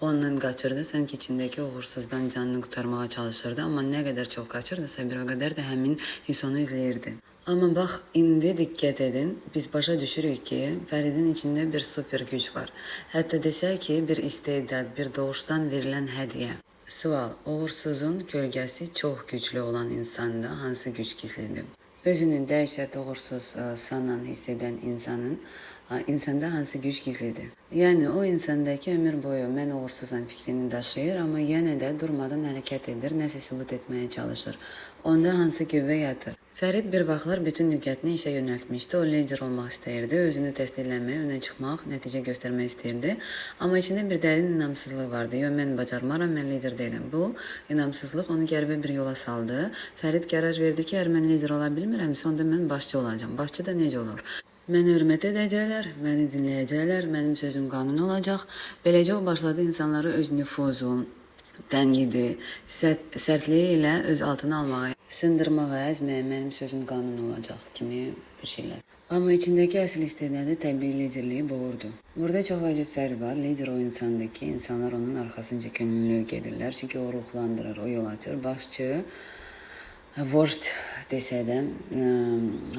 Ondan qaçırdı, sanki içindəki uğursuzdan canını qurtarmağa çalışırdı. Amma nə qədər çox qaçırdısa, bir o qədər də həmin his onu izləyirdi. Amma bax, indi diqqət edin, biz başa düşürük ki, Fəridin içində bir super güc var. Hətta desək ki, bir istedad, bir doğuşdan verilən hədiyyə. Sual, uğursuzun kölgəsi çox güclü olan insanda hansı güc gizlidir? Özünü dəhşət uğursuz sanan, hiss edən insanın insanda hansı güc gizlidir? Yəni o insandakı ömür boyu mən uğursuzam fikrini daşıyır, amma yenə də durmadan hərəkət edir, nəsə sübut etməyə çalışır. Onda hansı qüvvə yatır? Fərid bir vaxtlar bütün diqqətini işə yönəltmişdi. O lider olmaq istəyirdi, özünü təsdiqləmək, önə çıxmaq, nəticə göstərmək istəyirdi. Amma içində bir dərin inamsızlıq vardı. Yox, mən bacarmaram, mən lider deyiləm. Bu inamsızlıq onu qəribə bir yola saldı. Fərid qərar verdi ki, əgər mən lider ola bilmirəmsə, onda mən başçı olacağam. Başçı da necə olur? Məni hörmət edəcəklər, məni dinləyəcəklər, mənim sözüm qanun olacaq. Beləcə o başladı insanları öz nüfuzu, tənqidi, sərtliyi ilə öz altına almağa, sındırmağa, əzməyə, mənim sözüm qanun olacaq kimi bir şeylər. Amma içindəki əsl istedadı təbii liderliyi boğurdu. Burada çox vacib fərq var. Lider o insandır ki, insanlar onun arxasınca könüllü gedirlər. Çünki o ruhlandırır, o yol açır. Başçı, vojd desə də,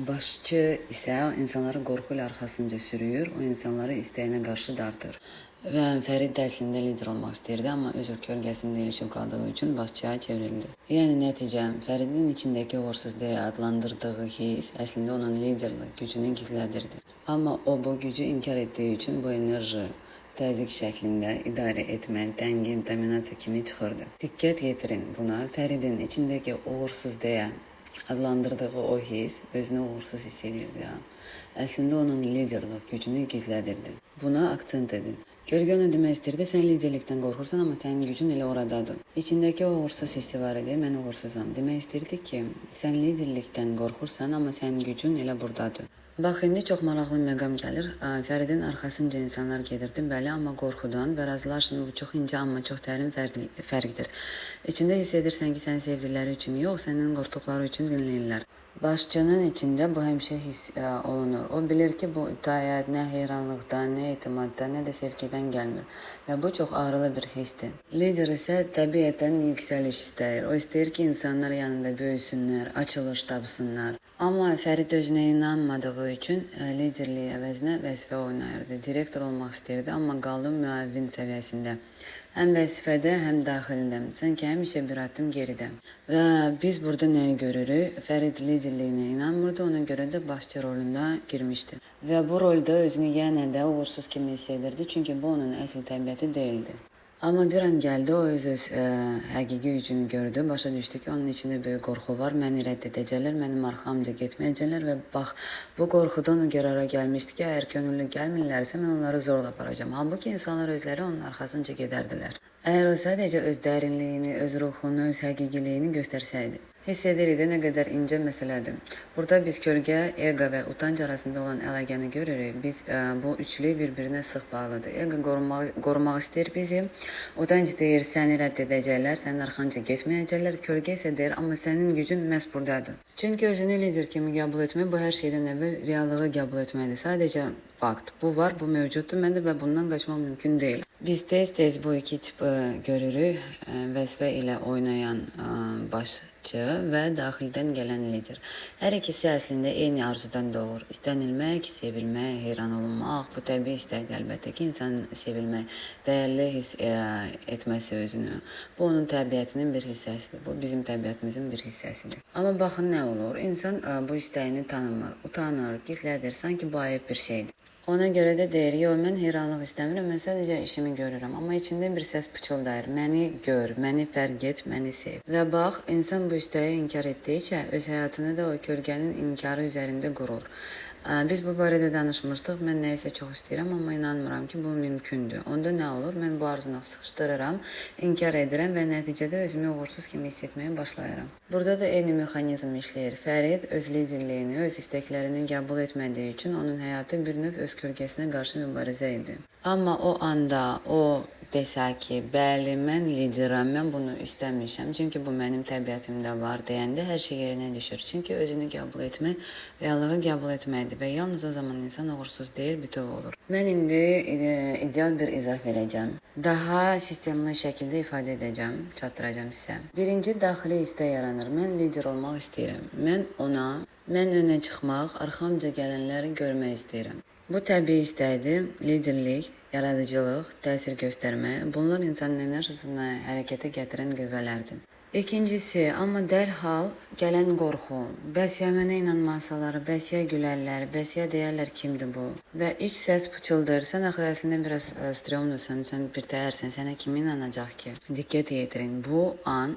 başçı isə insanları qorxu ilə arxasınca sürüyür, o insanları istəyinə qarşı dartır. Və Fərid də əslində lider olmaq istəyirdi, amma öz kölgəsində ilişib qaldığı üçün başçıya çevrildi. Yəni nəticə, Fəridin içindəki uğursuz deyə adlandırdığı his əslində onun liderlik gücünü gizlədirdi. Amma o bu gücü inkar etdiyi üçün bu enerji təzyiq şəklində idarə etmə, tənqid, dominasiya kimi çıxırdı. Diqqət yetirin buna, Fəridin içindəki uğursuz deyə adlandırdığı o his özünü uğursuz hiss edirdi. Əslində onun liderlik gücünü gizlədirdi. Buna aksent edin. Kölgə ona demək istəyirdi, sən liderlikdən qorxursan, amma sənin gücün elə oradadır. İçindəki o uğursuz hissi var idi, mən uğursuzam. Demək istəyirdi ki, sən liderlikdən qorxursan, amma sənin gücün elə buradadır. Bax, indi çox maraqlı məqam gəlir. Fəridin arxasınca insanlar gedirdi, bəli, amma qorxudan və razılaşın, bu çox incə, amma çox dərin fərqdir. İçində hiss edirsən ki, səni sevdikləri üçün yox, səndən qorxduqları üçün dinləyirlər. Başçının içində bu həmişə hiss olunur. O bilir ki, bu itaət nə heyranlıqdan, nə etimaddan, nə də sevgidən gəlmir və bu çox ağrılı bir hissdir. Lider isə təbiətən yüksəliş istəyir. O istəyir ki, insanlar yanında böyüsünlər, açılış tapsınlar. Amma Fərid özünə inanmadığı üçün liderliyi əvəzinə vəzifə oynayırdı. Direktor olmaq istəyirdi, amma qaldı müavin səviyyəsində. Həm vəzifədə, həm daxilində. Sanki həmişə bir addım geridə. Və biz burada nəyi görürük? Fərid liderliyinə inanmırdı, ona görə də başçı rolunda girmişdi. Və bu rolda özünü yenə də uğursuz kimi hiss edirdi, çünki bu onun əsl təbiəti deyildi. Amma bir an gəldi, o öz həqiqi gücünü gördü, başa düşdü ki, onun içində böyük qorxu var, məni rədd edəcəklər, mənim arxamca getməyəcəklər və bax, bu qorxudan o qərara gəlmişdi ki, əgər könüllü gəlmirlərsə, mən onları zorla aparacağam. Halbuki insanlar özləri onun arxasınca gedərdilər. Əgər o sadəcə öz dərinliyini, öz ruhunu, öz həqiqiliyini göstərsəydi. Hiss edirik də nə qədər incə məsələdir. Burada biz kölgə, ego və utanc arasında olan əlaqəni görürük. Biz bu üçlü bir-birinə sıx bağlıdır. Ego qorumaq istəyir bizi. Utanc deyir, səni rədd edəcəklər, sənin arxanca getməyəcəklər. Kölgə isə deyir, amma sənin gücün məhz burdadır. Çünki özünü lider kimi qəbul etmək bu hər şeydən əvvəl reallığı qəbul etməkdir. Sadəcə fakt. Bu var, bu mövcuddur məndə və bundan qaçmaq mümkün deyil. Biz tez-tez bu iki tipi görürük. Vəzifə ilə oynayan başçı və daxildən gələn lider. Hər ikisi əslində eyni arzudan doğur. İstənilmək, sevilmək, heyran olunmaq. Bu təbii istəkdir əlbəttə ki, insanın sevilmək, dəyərli hiss etməsi özünü. Bu onun təbiətinin bir hissəsidir. Bu bizim təbiətimizin bir hissəsidir. Amma baxın nə olur? İnsan bu istəyini tanımır, utanır, gizlədir, sanki bu ayıb bir şeydir. Ona görə də deyir, yox, mən heyranlıq istəmirəm, mən sadəcə işimi görürəm. Amma içində bir səs pıçıldayır, məni gör, məni fərq et, məni sev. Və bax, insan bu istəyi inkar etdikcə öz həyatını da o kölgənin inkarı üzərində qurur. Biz bu barədə danışmışdıq, mən nəyisə çox istəyirəm, amma inanmıram ki, bu mümkündür. Onda nə olur? Mən bu arzunu sıxışdırıram, inkar edirəm və nəticədə özümü uğursuz kimi hiss etməyə başlayıram. Burada da eyni mexanizm işləyir. Fərid öz liderliyini, öz istəklərini qəbul etmədiyi üçün onun həyatı bir növ öz kölgəsinə qarşı mübarizə idi. Amma o anda o desə ki, bəli, mən liderəm, mən bunu istəmişəm, çünki bu mənim təbiətimdə var deyəndə hər şey yerinə düşür. Çünki özünü qəbul etmək, reallığı qəbul etməkdir və yalnız o zaman insan uğursuz deyil, bütöv olur. Mən indi ideal bir izah verəcəm. Daha sistemli şəkildə ifadə edəcəm, çatdıracağım sizə. Birinci, daxili istək yaranır. Mən lider olmaq istəyirəm. Mən önə çıxmaq, arxamca gələnləri görmək istəyirəm. Bu təbii istəkdir, liderlik, yaradıcılıq, təsir göstərmə, bunlar insanın enerjisini hərəkətə gətirən qüvvələrdir. İkincisi, amma dərhal gələn qorxu, bəs ya mənə inanmasalar, bəs ya gülərlər, bəs ya deyərlər kimdir bu? Və iç səs pıçıldayır, sən axı əslində biraz stromlusan, sən bir təhərsən, sənə kim inanacaq ki? Diqqət yetirin, bu an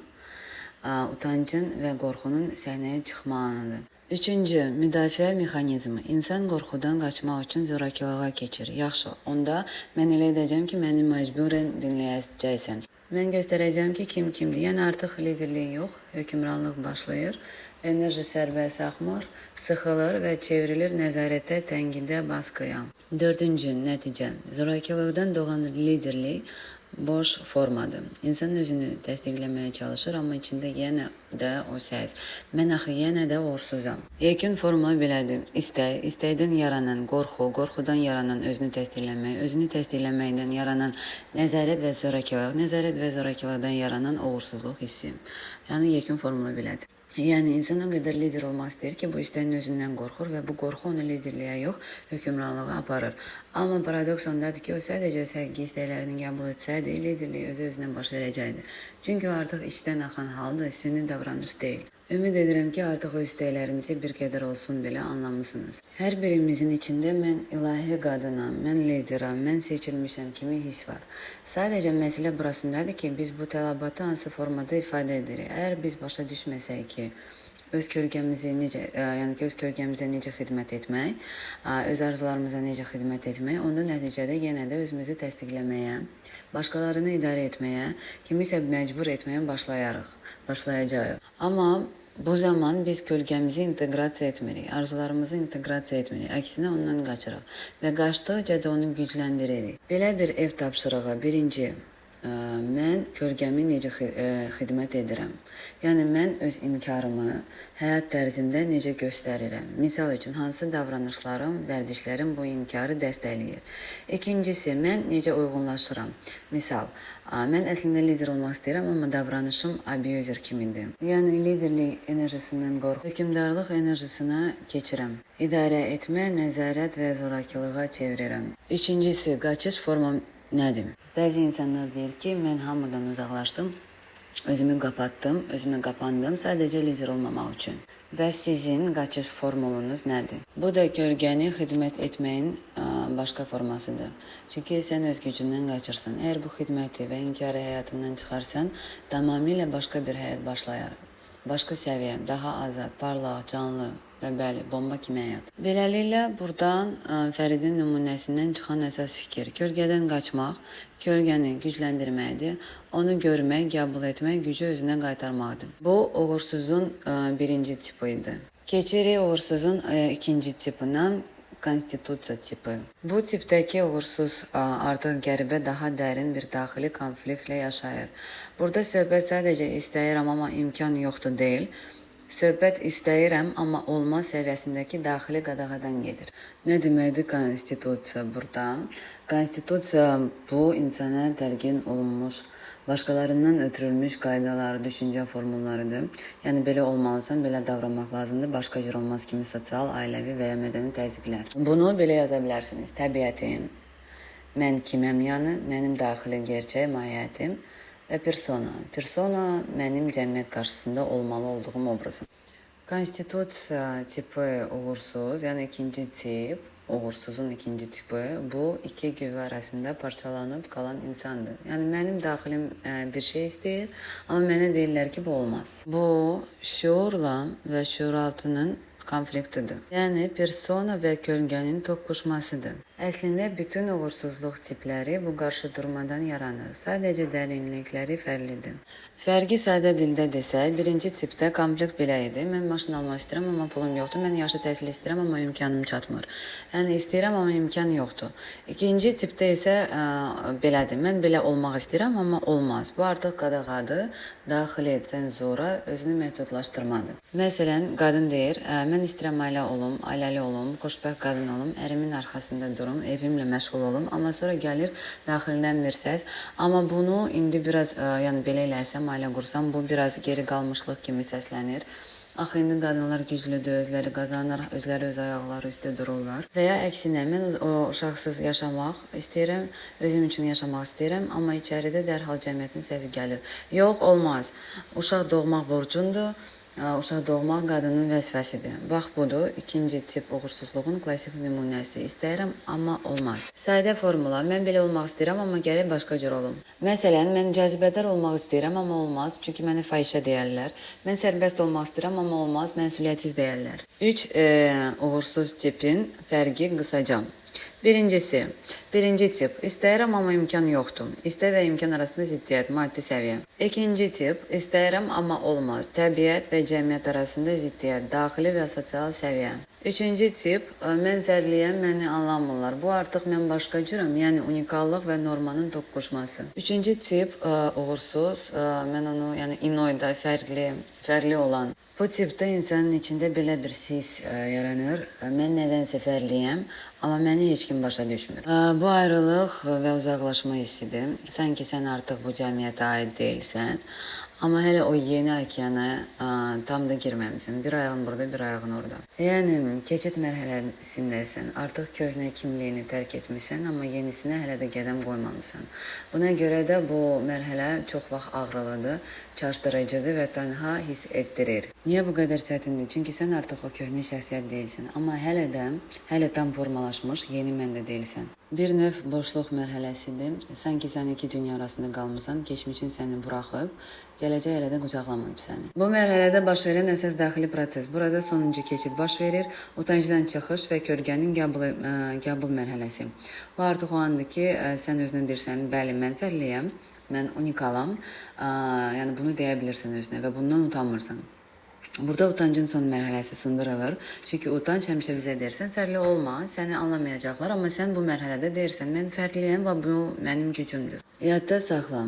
utancın və qorxunun səhnəyə çıxma anıdır. Üçüncü, müdafiə mexanizmi. İnsan qorxudan qaçmaq üçün zorakılığa keçir. Yaxşı, onda mən elə edəcəm ki, məni məcburən dinləyəcəksən. Mən göstərəcəm ki, kim kimdir. Yəni artıq liderlik yox, hökmranlıq başlayır. Enerji sərbəst axmır, sıxılır və çevrilir nəzarətə, tənqidə, baskıya. Dördüncü, nəticə. Zorakılıqdan doğan liderlik boş formadır. İnsan özünü təsdiqləməyə çalışır, amma içində yenə də o səs. Mən axı yenə də uğursuzam. Yekun formula belədir. İstək, istəkdən yaranan qorxu, qorxudan yaranan özünü təsdiqləmək, özünü təsdiqləməkdən yaranan nəzarət və zorakılıq, nəzarət və zorakılıqdan yaranan uğursuzluq hissi. Yəni yekun formula belədir. Yəni insan o qədər lider olmaq istəyir ki, bu istəyin özündən qorxur və bu qorxu onu liderliyə yox, hökmranlığa aparır. Amma paradoks ondadır ki, o sadəcə öz həqiqi istəklərini qəbul etsəydi, liderlik özü-özünə baş verəcəkdi. Çünki o artıq içdən axan haldır, süni davranış deyil. Ümid edirəm ki, artıq öz istəklərinizi bir qədər olsun belə anlamısınız. Hər birimizin içində mən ilahi qadınam, mən lideram, mən seçilmişəm kimi his var. Sadəcə məsələ burasındadır ki, biz bu tələbatı hansı formada ifadə edirik. Əgər biz başa düşməsək ki, öz kölgəmizi necə, yəni ki, öz kölgəmizə necə xidmət etmək, öz arzularımıza necə xidmət etmək, onda nəticədə yenə də özümüzü təsdiqləməyə, başqalarını idarə etməyə, kimisə məcbur etməyə başlayacağıq. Amma bu zaman biz kölgəmizi inteqrasiya etmirik, arzularımızı inteqrasiya etmirik, əksinə ondan qaçırıq və qaçdıqca da onu gücləndiririk. Belə bir ev tapşırığı, birinci, mən kölgəmi necə xidmət edirəm? Yəni, mən öz inkarımı həyat tərzimdə necə göstərirəm? Misal üçün, hansı davranışlarım, vərdişlərim bu inkarı dəstəkləyir? İkincisi, mən necə uyğunlaşıram? Misal, mən əslində lider olmaq istəyirəm, amma davranışım abuser kimidir. Yəni, liderlik enerjisindən qorxu, hökmdarlıq enerjisinə keçirəm. İdarə etmə, nəzarət və zorakılığa çevirirəm. Üçüncüsü, qaçış formam nədir? Bəzi insanlar deyir ki, mən hamıdan uzaqlaşdım, özümü qapatdım, özümə qapandım, sadəcə lider olmamaq üçün. Və sizin qaçış formulunuz nədir? Bu da kölgəni xidmət etməyin başqa formasıdır. Çünki sən öz gücündən qaçırsan. Əgər bu xidməti və inkarı həyatından çıxarsan, tamamilə başqa bir həyat başlayar. Başqa səviyyə, daha azad, parlaq, canlı, Və bəli, bomba kimi həyat. Beləliklə, buradan Fəridin nümunəsindən çıxan əsas fikir kölgədən qaçmaq, kölgəni gücləndirməkdir, onu görmək, qəbul etmək, gücü özünə qaytarmaqdır. Bu, uğursuzun birinci tipi idi. Keçirik uğursuzun ikinci tipinə, konstitusiya tipi. Bu tipdəki uğursuz artıq qəribə, daha dərin bir daxili konfliktlə yaşayır. Burada söhbət sadəcə istəyirəm, amma imkan yoxdur deyil. Söhbət istəyirəm, amma olmaz səviyyəsindəki daxili qadağadan gedir. Nə deməkdir konstitusiya burada? Konstitusiya bu insana təlqin olunmuş, başqalarından ötürülmüş qaydalar, düşüncə formullarıdır. Yəni belə olmalısan, belə davranmaq lazımdır, başqa cür olmaz kimi sosial, ailəvi və ya mədəni təzyiqlər. Bunu belə yaza bilərsiniz. Təbiətim, mən kiməm, yəni mənim daxili gerçək mahiyyətim və persona. Persona mənim cəmiyyət qarşısında olmalı olduğum obrazım. Konstitusiya tipi uğursuz, yəni ikinci tip, uğursuzun ikinci tipi bu iki qüvvə arasında parçalanıb qalan insandır. Yəni mənim daxilim bir şey istəyir, amma mənə deyirlər ki, bu olmaz. Bu şüurla və şüuraltının konfliktidir. Yəni persona və kölgənin toqquşmasıdır. Əslində bütün uğursuzluq tipləri bu qarşıdurmadan yaranır. Sadəcə dərinlikləri fərqlidir. Fərqi sadə dildə desək, birinci tipdə konflikt belə idi. Mən maşın almaq istəyirəm, amma pulum yoxdur. Mən yaxşı təhsil istəyirəm, amma imkanım çatmır. Yəni istəyirəm, amma imkan yoxdur. İkinci tipdə isə belədir. Mən belə olmaq istəyirəm, amma olmaz. Bu artıq qadağadır. Daxili senzura, özünü məhdudlaşdırmadır. Məsələn, qadın deyir, mən istəyirəm ailə olum, ailəli olum, xoşbəxt qadın olum, ərimin arxasında durum, evimlə məşğul olum, amma sonra gəlir daxildən bir səs. Amma bunu indi biraz, yəni belə eləsəm, ailə qursam, bu biraz geri qalmışlıq kimi səslənir. Axı indi qadınlar güclüdür, özləri qazanır, özləri öz ayaqları üstə dururlar. Və ya əksinə, mən o uşaqsız yaşamaq istəyirəm, özüm üçün yaşamaq istəyirəm, amma içəridə dərhal cəmiyyətin səsi gəlir. Yox, olmaz. Uşaq doğmaq borcundur. Uşaq doğmaq qadının vəzifəsidir. Bax budur, ikinci tip uğursuzluğun klassik nümunəsi. İstəyirəm, amma olmaz. Sadə formula, mən belə olmaq istəyirəm, amma gərək başqa cür olum. Məsələn, mən cazibədar olmaq istəyirəm, amma olmaz, çünki mənə fahişə deyərlər. Mən sərbəst olmaq istəyirəm, amma olmaz, məsuliyyətsiz deyərlər. 3 uğursuz tipin fərqi qısaca. Birincisi, birinci tip, istəyirəm, amma imkan yoxdur. İstək və imkan arasında ziddiyyət, maddi səviyyə. İkinci tip, istəyirəm, amma olmaz. Təbiət və cəmiyyət arasında ziddiyyət, daxili və sosial səviyyə. Üçüncü tip, mən fərqliyəm, məni anlamırlar. Bu artıq mən başqa cürəm, yəni unikallıq və normanın toqquşması. Üçüncü tip, uğursuz, mən onu, yəni inoyda fərqli olan. Bu tipdə insanın içində belə bir sis yaranır. Mən nədənsə fərqliyəm, amma məni heç kim başa düşmür. Bu ayrılıq və uzaqlaşma hissidir. Sanki sən artıq bu cəmiyyətə aid deyilsən. Amma hələ o yeni okeana tam da girməmisən. Bir ayağın burada, bir ayağın orada. Yəni keçid mərhələsindəsən. Artıq köhnə kimliyini tərk etmisən, amma yenisinə hələ də qədəm qoymamısan. Buna görə də bu mərhələ çox vaxt ağrılıdır, çaşdırıcıdır və tənha hiss etdirir. Niyə bu qədər çətindir? Çünki sən artıq o köhnə şəxsiyyət deyilsən, amma hələ tam formalaşmış yeni mən də deyilsən. Bir növ boşluq mərhələsidir. Sanki sən iki dünya arasında qalmısan, keçmişin səni buraxıb, gələcək hələ də qucaqlamayıb səni. Bu mərhələdə baş verən əsas daxili proses. Burada sonuncu keçid baş verir, utancdan çıxış və kölgənin qəbul mərhələsi. Bu artıq o andır ki, sən özünə deyirsən, bəli, mən fərqliyəm, mən unikalam, yəni bunu deyə bilirsən özünə və bundan utanmırsan. Burada utancın son mərhələsi sındırılır. Çünki utanc həmişə bizə deyir, sən fərqli olma, səni anlamayacaqlar, amma sən bu mərhələdə deyirsən, mən fərqliyəm və bu mənim gücümdür. Yadda saxla,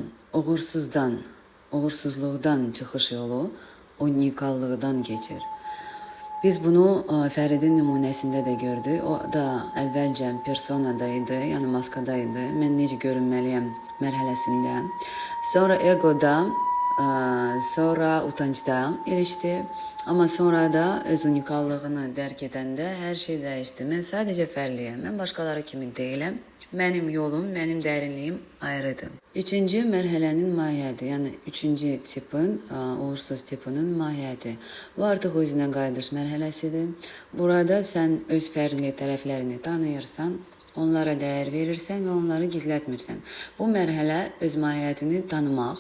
uğursuzluqdan çıxış yolu unikallıqdan keçir. Biz bunu Fəridin nümunəsində də gördük. O da əvvəlcə personada idi, yəni maskada idi. Mən necə görünməliyəm mərhələsində. Sonra egoda, sonra utancda ilişdi. Amma sonra da öz unikallığını dərk edəndə hər şey dəyişdi. Mən sadəcə fərqliyəm, mən başqaları kimi deyiləm. Mənim yolum, mənim dərinliyim ayrıdır. Üçüncü mərhələnin mahiyyəti, yəni üçüncü tipin, uğursuz tipinin mahiyyəti. Bu artıq özünə qayıdış mərhələsidir. Burada sən öz fərqli tərəflərini tanıyırsan, onlara dəyər verirsən və onları gizlətmirsən. Bu mərhələ öz mahiyyətini tanımaq,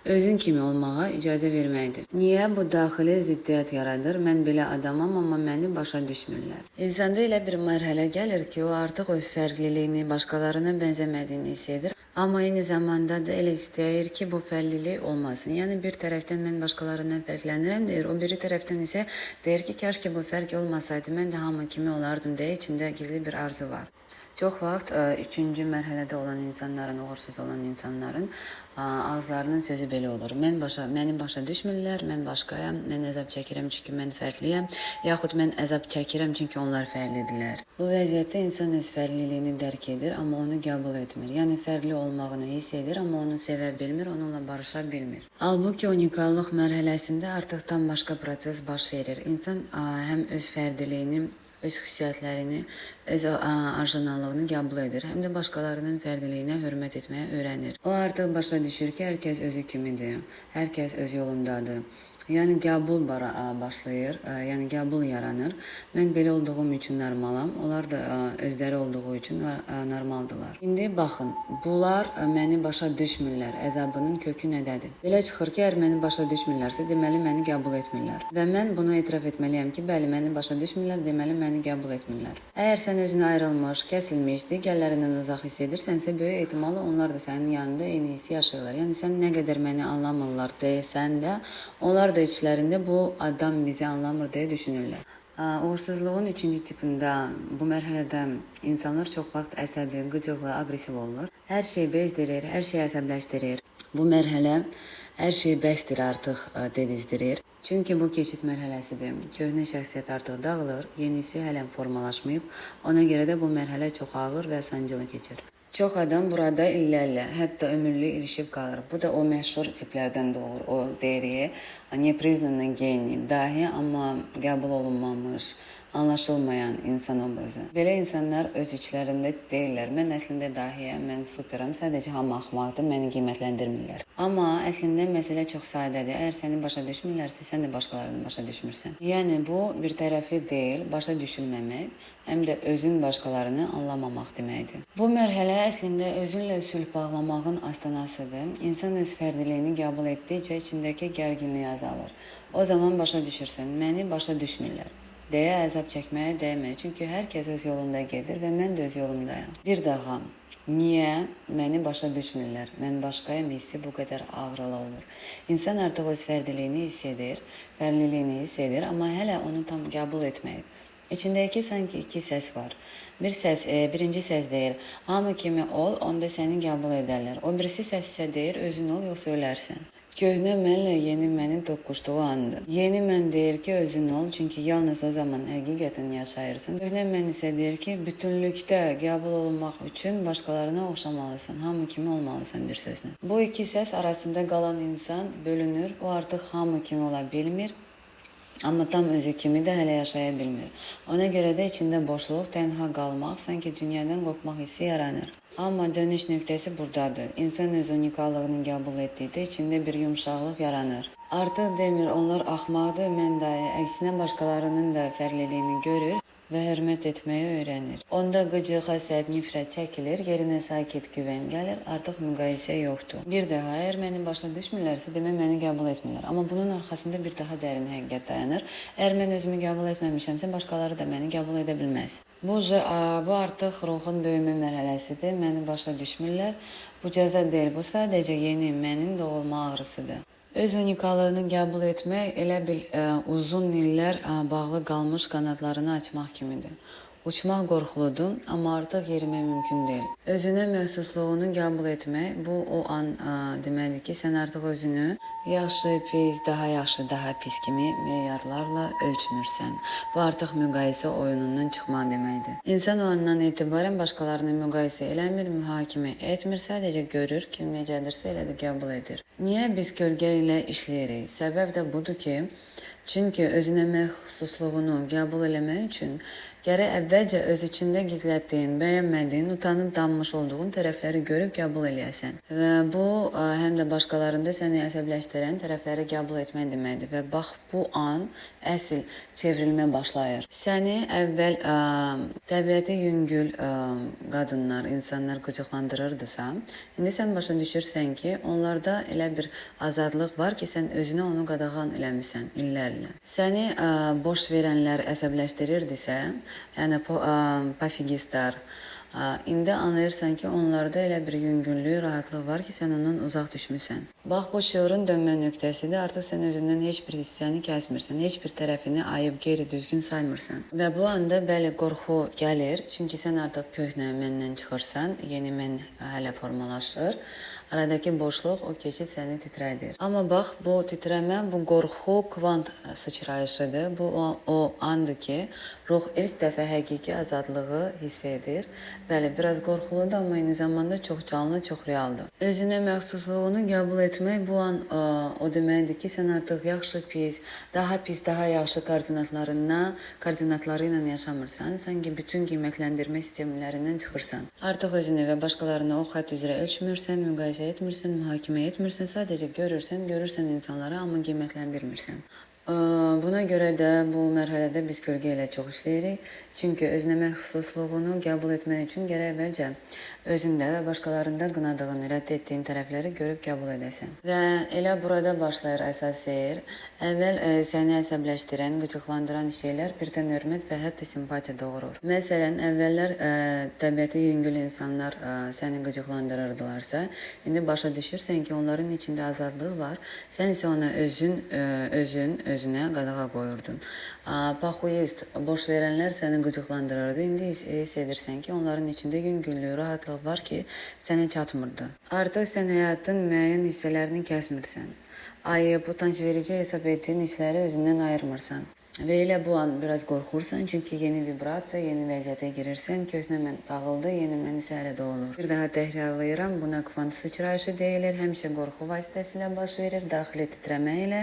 Özün kimi olmağa icazə verməkdir. Niyə bu daxili ziddiyyət yaradır? Mən belə adamam, amma məni başa düşmürlər. İnsanda elə bir mərhələ gəlir ki, o artıq öz fərqliliyini, başqalarına bənzəmədiyini hiss edir. Amma eyni zamanda da elə istəyir ki, bu fərqlilik olmasın. Yəni bir tərəfdən mən başqalarından fərqlənirəm deyir, o biri tərəfdən isə deyir ki, kaş ki bu fərq olmasaydı, mən də hamı kimi olardım deyə içində gizli bir arzu var. Çox vaxt üçüncü mərhələdə olan insanların, uğursuz olan insanların ağızlarının sözü belə olur. Məni başa düşmürlər, mən başqayam, mən əzab çəkirəm çünki mən fərqliyəm, yaxud mən əzab çəkirəm çünki onlar fərqlidirlər. Bu vəziyyətdə insan öz fərqliliyini dərk edir, amma onu qəbul etmir. Yəni fərqli olmağını hiss edir, amma onu sevə bilmir, onunla barışa bilmir. Halbuki unikallıq mərhələsində artıq tam başqa proses baş verir. İnsan həm öz fərdiliyini, öz xüsusiyyətlərini, öz orijinallığını qəbul edir, həm də başqalarının fərdiliyinə hörmət etməyi öyrənir. O artıq başa düşür ki, hər kəs özü kimidir, hər kəs öz yolundadır. Yəni qəbul başlayır, yəni qəbul yaranır. Mən belə olduğum üçün normalam, onlar da özləri olduğu üçün normaldılar. İndi baxın, bunlar məni başa düşmürlər, əzabının kökü nədədir? Belə çıxır ki, əgər məni başa düşmürlərsə, deməli məni qəbul etmirlər. Və mən bunu etiraf etməliyəm ki, bəli, məni başa düşmürlər, deməli məni qəbul etmirlər. Əgər sən özünü ayrılmış, kəsilmiş, digərlərindən uzaq hiss edirsənsə, böyük ehtimalla onlar da sənin yanında eyni hissi yaşayırlar. Yəni sən nə qədər məni anlamırlar desən də, onlar da içlərində bu adam bizi anlamır deyə düşünürlər. Uğursuzluğun üçüncü tipində bu mərhələdə insanlar çox vaxt əsəbi, qıcıqlı, aqressiv olurlar. Hər şey bezdirir, hər şey əsəbləşdirir. Bu mərhələ hər şey bəsdir artıq dedizdirir. Çünki bu keçid mərhələsidir. Köhnə şəxsiyyət artıq dağılır, yenisi hələ formalaşmayıb. Ona görə də bu mərhələ çox ağır və sancılı keçir. Çox adam burada illərlə, hətta ömürlük ilişib qalır. Bu da o məşhur tiplərdən doğur. O deyirik, nepriznanный geniy, dahi, amma qəbul olunmamış, anlaşılmayan insan obrazı. Belə insanlar öz içlərində deyirlər, mən əslində dahiyəm, mən superam, sadəcə hamı axmaqdır, məni qiymətləndirmirlər. Amma əslində məsələ çox sadədir. Əgər səni başa düşmürlərsə, sən də başqalarını başa düşmürsən. Yəni bu bir tərəfli deyil, başa düşülməmək, həm də özün başqalarını anlamamaq deməkdir. Bu mərhələ əslində özünlə sülh bağlamağın astanasıdır. İnsan öz fərdiliyini qəbul etdikcə içindəki gərginlik azalır. O zaman başa düşürsən, məni başa düşmürlər deyə əzab çəkməyə dəyməyə. Çünki hər kəs öz yolunda gedir və mən də öz yolumdayam. Bir daha, niyə məni başa düşmürlər, mən başqayam hissi bu qədər ağrılı olur. İnsan artıq öz fərdiliyini hiss edir, fərqliliyini hiss edir, amma hələ onu tam qəbul etməyib. İçindəki sanki iki səs var. Bir səs, birinci səs deyir, hamı kimi ol, onda səni qəbul edərlər. O birisi səs isə deyir, özün ol, yoxsa ölərsən. Köhnə mənlə yeni mənin toqquşduğu andır. Yeni mən deyir ki, özün ol, çünki yalnız o zaman həqiqətən yaşayırsan. Köhnə mən isə deyir ki, bütünlükdə qəbul olunmaq üçün başqalarına oxşamalısan, hamı kimi olmalısan bir sözlə. Bu iki səs arasında qalan insan bölünür, o artıq hamı kimi ola bilmir. Amma tam özü kimi də hələ yaşaya bilmir. Ona görə də içində boşluq, tənha qalmaq, sanki dünyadan qopmaq hissi yaranır. Amma dönüş nöqtəsi buradadır. İnsan öz unikallığını qəbul etdikdə içində bir yumşaqlıq yaranır. Artıq demir, onlar axmaqdır, mən dahi. Əksinə başqalarının da fərqliliyini görür və hörmət etməyi öyrənir. Onda qıcıq, həsəd, nifrət çəkilir, yerinə sakit güvən gəlir, artıq müqayisə yoxdur. Bir daha, əgər məni başa düşmürlərsə, demək məni qəbul etmirlər. Amma bunun arxasında bir daha dərin həqiqət dayanır. Əgər mən özümü qəbul etməmişəmsə, başqaları da məni qəbul edə bilməz. Bu artıq ruhun böyümə mərhələsidir. Məni başa düşmürlər. Bu cəza deyil, bu sadəcə yeni mənin doğulma ağrısıdır. Öz unikallığını qəbul etmək elə bil uzun illər bağlı qalmış qanadlarını açmaq kimidir. Uçmaq qorxuludur, amma artıq yerimək mümkün deyil. Özünə məxsusluğunu qəbul etmək, bu o an deməkdir ki, sən artıq özünü yaxşı, pis, daha yaxşı, daha pis kimi meyarlarla ölçmürsən. Bu artıq müqayisə oyunundan çıxmaq deməkdir. İnsan o andan etibarən başqalarını müqayisə eləmir, mühakimə etmir, sadəcə görür, kim necədirsə elə də qəbul edir. Niyə biz kölgə ilə işləyirik? Səbəb də budur ki, Çünki özünə məxsusluğunu qəbul eləmək üçün gərək əvvəlcə öz içində gizlətdiyin, bəyənmədiyin, utanıb danmış olduğun tərəfləri görüb qəbul eləyəsən. Və bu həm də başqalarında səni əsəbləşdirən tərəfləri qəbul etmək deməkdir. Və bax bu an əsl çevrilmə başlayır. Səni əvvəl təbiəti yüngül qadınlar, insanlar qıcıqlandırırdısa, indi sən başa düşürsən ki, onlarda elə bir azadlıq var ki, sən özünə onu qadağan eləmisən illərlə. Səni boş verənlər əsəbləşdirirdisə, yəni pofigistlər, indi anlayırsan ki, onlarda elə bir yüngüllük, rahatlıq var ki, sən ondan uzaq düşmüsən. Bax, bu şüurun dönmə nöqtəsidir. Artıq sən özündən heç bir hissəni kəsmirsən, heç bir tərəfini ayıb, qeyri-düzgün saymırsan. Və bu anda bəli, qorxu gəlir, çünki sən artıq köhnə məndən çıxırsan, yeni mən hələ formalaşır. Aradakı boşluq, o keçid səni titrədir. Amma bax, bu titrəmə, bu qorxu kvant sıçrayışıdır. Bu o andır ki, ruh ilk dəfə həqiqi azadlığı hiss edir. Bəli, biraz qorxuludur, amma eyni zamanda çox canlı, çox realdır. Özünə məxsusluğunu qəbul etmək bu an o deməkdir ki, sən artıq yaxşı, pis, daha pis, daha yaxşı koordinatları ilə yaşamırsan. Sanki bütün qiymətləndirmə sistemlərindən çıxırsan. Artıq özünü və başqalarını o xətt üzrə ölçmürsən, müqayisə etmirsən, mühakimə etmirsən, sadəcə görürsən insanları, amma qiymətləndirmirsən. Buna görə də bu mərhələdə biz kölgə ilə çox işləyirik. Çünki özünə məxsusluğunu qəbul etmək üçün gərək əvvəlcə özündə və başqalarında qınadığın, rədd etdiyin tərəfləri görüb qəbul edəsən. Və elə burada başlayır əsas seyir. Əvvəl səni əsəbləşdirən, qıcıqlandıran şeylər birdən hörmət və hətta simpatiya doğurur. Məsələn, əvvəllər təbiəti yüngül insanlar səni qıcıqlandırırdılarsa, indi başa düşürsən ki, onların içində azadlıq var. Sən isə ona özünə qadağa qoyurdun. Paxuist, boş verənlər səni qıcıqlandırırdı. İndi hiss edirsən ki, onların içində yüngüllüyü, rahatlıq var ki, sənə çatmırdı. Artıq sən həyatın müəyyən hissələrini kəsmirsən. Ayıb, utanc verici hesab etdiyin hissləri özündən ayırmırsan. Və elə bu an biraz qorxursan, çünki yeni vibrasiya, yeni vəziyyətə girirsən, köhnə mən dağıldı, yeni mən isə hələ doğulur. Bir daha təkrarlayıram, buna kvant sıçrayışı deyilir, həmişə qorxu vasitəsilə baş verir, daxili titrəmə ilə,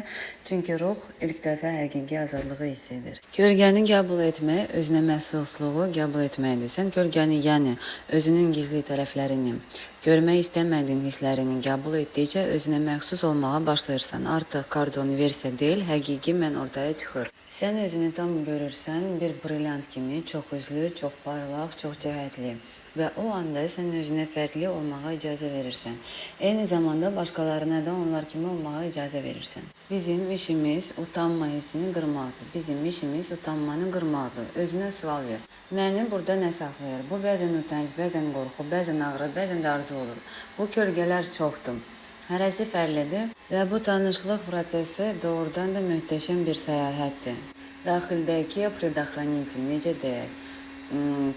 çünki ruh ilk dəfə həqiqi azadlığı hiss edir. Kölgəni qəbul etmək, özünə məxsusluğu qəbul etməkdir. Sən kölgəni, yəni özünün gizli tərəflərini, görmək istəmədiyin hisslərini qəbul etdikcə özünə məxsus olmağa başlayırsan. Artıq kardon versiya deyil, həqiqi mən ortaya çıxır. Sən özünü tam görürsən, bir brilyant kimi, çox üzlü, çox parlaq, çox cəhətli. Və o anda sən özünə fərqli olmağa icazə verirsən. Eyni zamanda başqalarına da onlar kimi olmağa icazə verirsən. Bizim işimiz utanma hissini qırmaqdır. Bizim işimiz utanmanı qırmaqdır. Özünə sual ver. Məni burada nə saxlayır? Bu bəzən utanc, bəzən qorxu, bəzən ağrı, bəzən də arzu olur. Bu kölgələr çoxdur. Hərəsi fərqlidir və bu tanışlıq prosesi doğrudan da möhtəşəm bir səyahətdir. Daxildəki predoxranitel, necə deyək,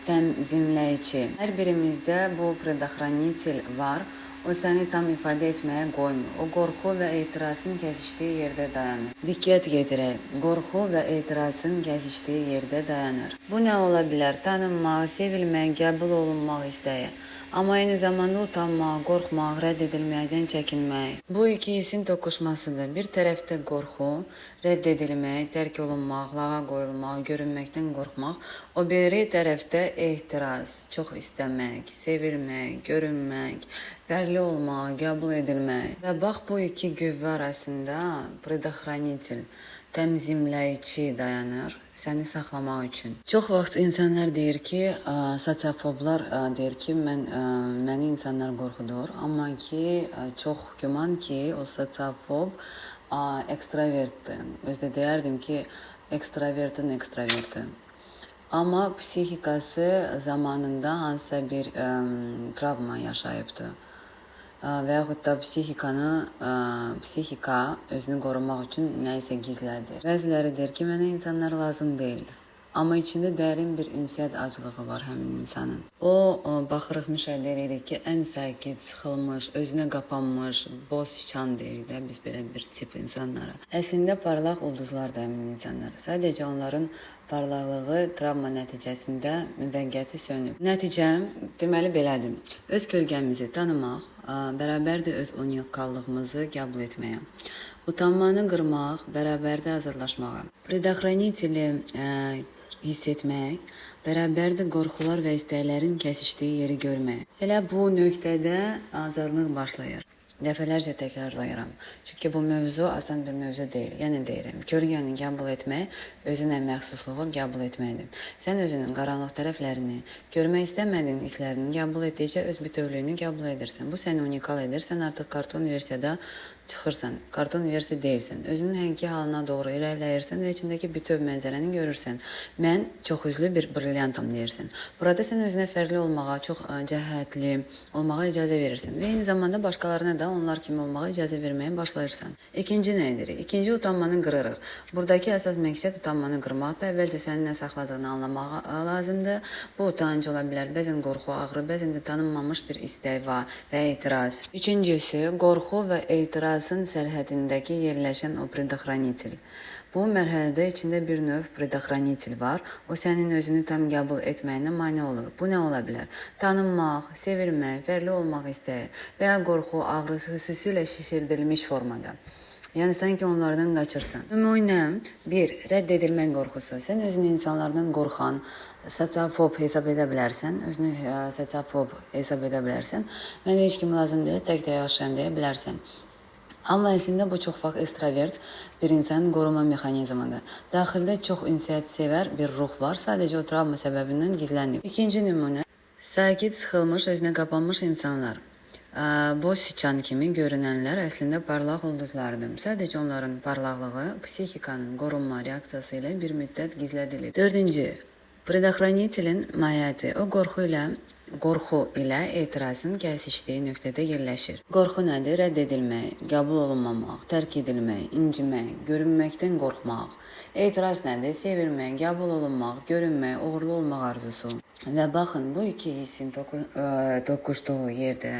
tənzimləyici. Hər birimizdə bu predoxranitel var. O səni tam ifadə etməyə qoymur. O qorxu və etirazın kəsişdiyi yerdə dayanır. Diqqət yetirək. Qorxu və etirazın kəsişdiyi yerdə dayanır. Bu nə ola bilər? Tanınmaq, sevilmək, qəbul olunmaq istəyi. Amma eyni zamanda utanmaq, qorxmaq, rədd edilməkdən çəkinmək. Bu iki hissin toqquşmasıdır. Bir tərəfdə qorxu, rədd edilmək, tərk olunmaq, lağa qoyulmaq, görünməkdən qorxmaq. O biri tərəfdə ehtiraz, çox istəmək, sevilmək, görünmək, fərqli olmaq, qəbul edilmək. Və bax bu iki qüvvə arasında predoxranitel, təmzimləyici dayanır səni saxlamaq üçün. Çox vaxt insanlar deyir ki, sosiofoblar deyir ki, məni insanlar qorxudur. Amma ki, çox güman ki, o sosiofob ekstravertdir. Özdə deyərdim ki, ekstravertin ekstraverti. Amma psixikası zamanında hansısa bir travma yaşayıbdır. Və yaxud da psixika özünü qorumaq üçün nə isə gizlədir. Bəziləri deyir ki, mənə insanlar lazım deyil. Amma içində dərin bir ünsiyyət aclığı var həmin insanın. O, baxırıq, müşahidə edirik ki, ən sakit, sıxılmış, özünə qapanmış, boz siçan deyirik də biz belə bir tip insanlara. Əslində parlaq ulduzlar da həmin insanlar. Sadəcə onların parlaqlığı travma nəticəsində müvəqqəti sönüb. Nəticə deməli belədir. Öz kölgəmizi tanımaq bərabərdir öz unikallığımızı qəbul etməyə. Utanmanı qırmaq, bərabərdir azadlaşmağa. Предохранители hiss etmək, bərabərdir qorxular və istəklərin kəsişdiyi yeri görmək. Elə bu nöqtədə azadlıq başlayır. Dəfələrcə təkrarlayıram. Çünki bu mövzu asan bir mövzu deyil. Yəni deyirəm, kölgəni qəbul etmək özünə məxsusluğu qəbul etməkdir. Sən özünün qaranlıq tərəflərini, görmək istəmədiyin hisslərini qəbul etdikcə öz bütövlüyünü qəbul edirsən. Bu səni unikal edir. Sən artıq karton versiyada çıxırsan. Karton versiya deyilsən. Özünün həqiqi halına doğru irəliləyirsən və içindəki bütöv mənzərəni görürsən. Mən çox üzlü bir brilliantam deyirsən. Burada sən özünə fərqli olmağa, çox cəhətli olmağa icazə verirsən və eyni zamanda başqalarına da onlar kimi olmağa icazə verməyə başlayırsan. İkinci nə edirik? İkinci utanmanı qırırıq. Buradakı əsas məqsəd utanmanı qırmaqdır. Əvvəlcə sənin nə saxladığını anlamaq lazımdır. Bu utanc ola bilər, bəzən qorxu, ağrı, bəzən də tanınmamış bir istək və etiraz. Üçüncüsü, qorxu və etirazın sərhədindəki yerləşən o предохранитель. Bu mərhələdə içində bir növ предохранитель var. O sənin özünü tam qəbul etməyinə mane olur. Bu nə ola bilər? Tanınmaq, sevilmək, fərqli olmaq istəyi və ya qorxu, ağrı xüsusilə şişirdilmiş formada. Yəni sanki onlardan qaçırsan. Nümunə 1. Rədd edilmək qorxusu. Sən özünü insanlardan qorxan, sosiofob hesab edə bilərsən. Özünü sosiofob hesab edə bilərsən. Mənə heç kim lazım deyil, tək də yaşayam deyə bilərsən. Amma əslində bu çox vaxt ekstravert bir insanın qorunma mexanizmidir. Daxildə çox ünsiyyət sevər bir ruh var, sadəcə o travma səbəbindən gizlənib. İkinci nümunə, sakit, sıxılmış, özünə qapanmış insanlar. Bu siçan kimi görünənlər əslində parlaq ulduzlardır. Sadəcə onların parlaqlığı psixikanın qorunma reaksiyası ilə bir müddət gizlədilib. Dördüncü, predохранителin mahiyyəti. O qorxu ilə etirazın kəsişdiyi nöqtədə yerləşir. Qorxu nədir? Rədd edilmək, qəbul olunmamaq, tərk edilmək, incimək, görünməkdən qorxmaq. Etiraz nədir? Sevilmək, qəbul olunmaq, görünmək, uğurlu olmaq arzusu. Və baxın, bu iki hissin toqquşduğu yerdə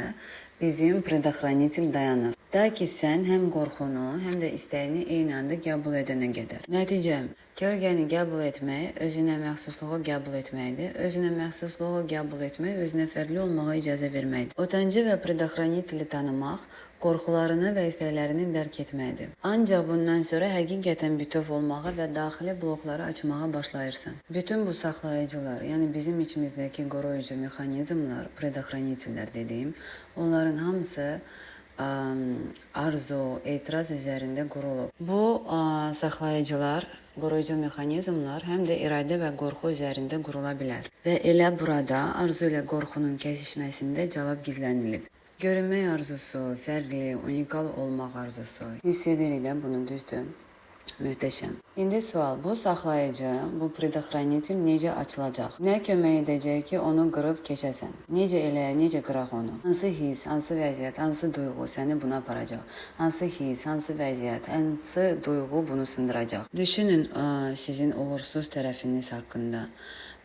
bizim predохранитель dayanır. Ta ki sən həm qorxunu, həm də istəyini eyni anda qəbul edənə qədər. Nəticə, kölgəni qəbul etmək, özünə məxsusluğu qəbul etməkdir. Özünə məxsusluğu qəbul etmək, özünə fərqli olmağa icazə verməkdir. Utancı və predохранители tanımaq, qorxularını və istəklərini dərk etməkdir. Ancaq bundan sonra həqiqətən bütöv olmağa və daxili blokları açmağa başlayırsan. Bütün bu saxlayıcılar, yəni bizim içimizdəki qoruyucu mexanizmlər, predохранителlər dediyim, onların hamısı arzu, etiraz üzərində qurulub. Bu saxlayıcılar, qoruyucu mexanizmlər həm də iradə və qorxu üzərində qurula bilər. Və elə burada arzu ilə qorxunun kəsişməsində cavab gizlənilib. Görünmək arzusu, fərqli, unikal olmaq arzusu. Hiss edirik də bunu, düzdür? Möhtəşəm. İndi sual, bu saxlayıcı, bu predохранитель necə açılacaq? Nə kömək edəcək ki, onu qırıb keçəsən? Necə elə, necə qıraq onu? Hansı his, hansı vəziyyət, hansı duyğu səni buna aparacaq? Hansı his, hansı vəziyyət, hansı duyğu bunu sındıracaq? Düşünün sizin uğursuz tərəfiniz haqqında.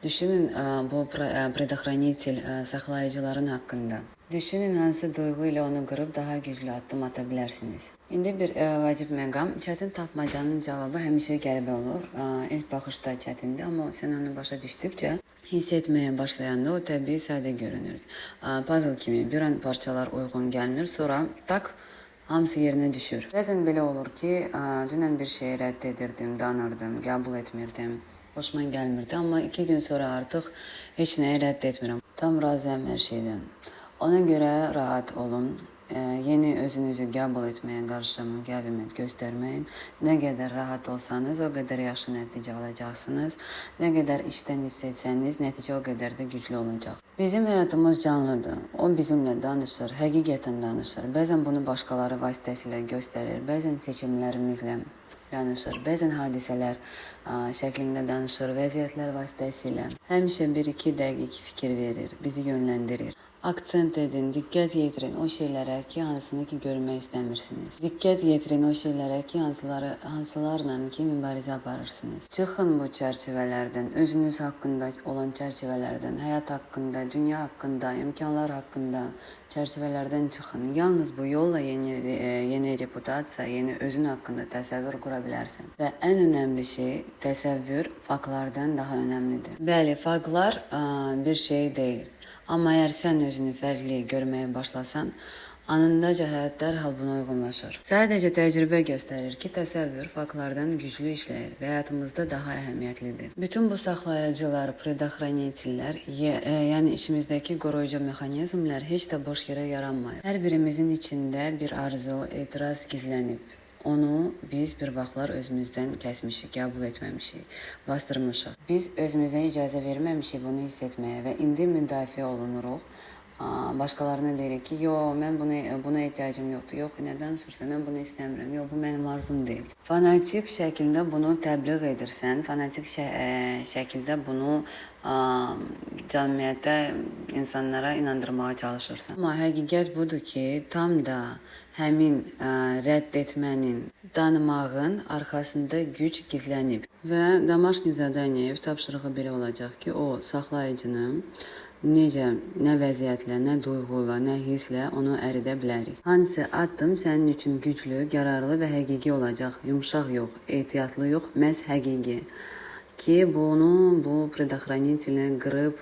Düşünün bu predохранитель saxlayıcıların haqqında. Düşünün hansı duyğu ilə onu qırıb daha güclü addım ata bilərsiniz. İndi bir vacib məqam, çətin tapmacanın cavabı həmişə qəribə olur. İlk baxışda çətindir, amma sən onu başa düşdükcə hiss etməyə başlayanda o təbii sadə görünür. Puzzle kimi bir an parçalar uyğun gəlmir, sonra tak hamısı yerinə düşür. Bəzən belə olur ki, dünən bir şeyi rədd edirdim, danırdım, qəbul etmirdim. Xoşuma gəlmirdi, amma 2 gün sonra artıq heç nəyi rədd etmirəm. Tam razıyam hər şeydən. Ona görə rahat olun. Yeni özünüzü qəbul etməyə qarşı müqavimət göstərməyin. Nə qədər rahat olsanız, o qədər yaxşı nəticə alacaqsınız. Nə qədər içdən hiss etsəniz, nəticə o qədər də güclü olacaq. Bizim həyatımız canlıdır. O bizimlə danışır, həqiqətən danışır. Bəzən bunu başqaları vasitəsilə göstərir, bəzən seçimlərimizlə danışır, bəzən hadisələr şəklində danışır, vəziyyətlər vasitəsilə. Həmişə 1-2 dəqiq fikir verir, bizi yönləndirir. Aksent edin, diqqət yetirin o şeylərə ki, hansını ki görmək istəmirsiniz. Diqqət yetirin o şeylərə ki, hansılarla ki mübarizə aparırsınız. Çıxın bu çərçivələrdən, özünüz haqqında olan çərçivələrdən, həyat haqqında, dünya haqqında, imkanlar haqqında çərçivələrdən çıxın. Yalnız bu yolla yeni reputasiya, yeni özün haqqında təsəvvür qura bilərsən. Və ən önəmli şey, təsəvvür faktlardan daha önəmlidir. Bəli, faktlar bir şey deyil. Amma əgər sən özünü fərqli görməyə başlasan, Anındaca həyat dərhal buna uyğunlaşır. Sadəcə təcrübə göstərir ki, təsəvvür faktlardan güclü işləyir və həyatımızda daha əhəmiyyətlidir. Bütün bu saxlayıcılar, предохранителlər, yəni içimizdəki qoruyucu mexanizmlər heç də boş yerə yaranmayıb. Hər birimizin içində bir arzu, etiraz gizlənib. Onu biz bir vaxtlar özümüzdən kəsmişik, qəbul etməmişik, bastırmışıq. Biz özümüzə icazə verməmişik bunu hiss etməyə və indi müdafiə olunuruq. Başqalarına deyirik ki, yo, mən buna ehtiyacım yoxdur. Yox, nə danışırsan, mən bunu istəmirəm. Yox, bu mənim arzum deyil. Fanatik şəkildə bunu təbliğ edirsən, fanatik şəkildə bunu cəmiyyətə, insanlara inandırmağa çalışırsan. Amma həqiqət budur ki, tam da həmin rədd etmənin, danımağın arxasında güc gizlənib. Və домашний задание, ev tapşırığı belə olacaq ki, o saxlayıcını necə, nə vəziyyətlə, nə duyğuyla, nə hisslə onu əridə bilərik. Hansı addım sənin üçün güclü, qərarlı və həqiqi olacaq? Yumşaq yox, ehtiyatlı yox, məhz həqiqi. Ki bunu, bu предохранителni qırıb,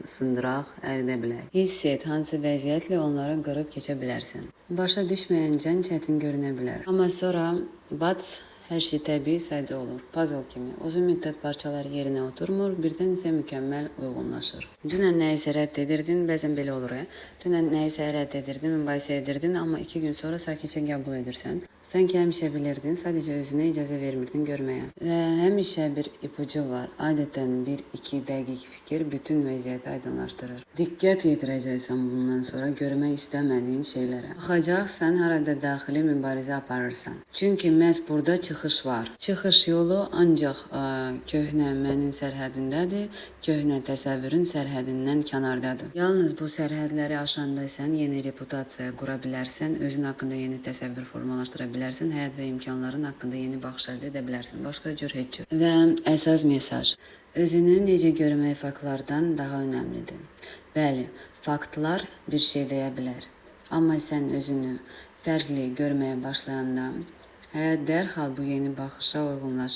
sındıraq, əridə bilək. Hiss et, hansı vəziyyətlə onları qırıb keçə bilərsən. Başa düşməyincə çətin görünə bilər. Amma sonra bats, hər şey təbii sadə olur. Puzzle kimi. Uzun müddət parçalar yerinə oturmur, birdən isə mükəmməl uyğunlaşır. Dünən nəyisə rədd edirdin, bəzən belə olur. Dünən nəyisə rədd edirdin, mübahisə edirdin, amma 2 gün sonra sakitcə qəbul edirsən. Sanki həmişə bilirdin, sadəcə özünə icazə vermirdin görməyə. Və həmişə bir ipucu var. Adətən 1-2 dəqiq fikir bütün vəziyyəti aydınlaşdırır. Diqqət yetirəcəksən bundan sonra görmək istəmədiyin şeylərə. Baxacaqsan harada daxili mübarizə aparırsan. Çünki məhz burada çıxış var. Çıxış yolu ancaq köhnə mənin sərhədindədir, köhnə təsəvvürün sərhədindən kənardadır. Yalnız bu sərhədləri aşanda sən yeni reputasiya qura bilərsən, özün haqqında yeni təsəvvür formalaşdıra bilərsən, həyat və imkanların haqqında yeni baxış əldə edə bilərsən. Başqa cür heç cür. Və əsas mesaj: özünü necə görmək faktlardan daha önəmlidir. Bəli, faktlar bir şey deyə bilər. Amma sən özünü fərqli görməyə başlayanda həyat dərhal bu yeni baxışa uyğunlaşır.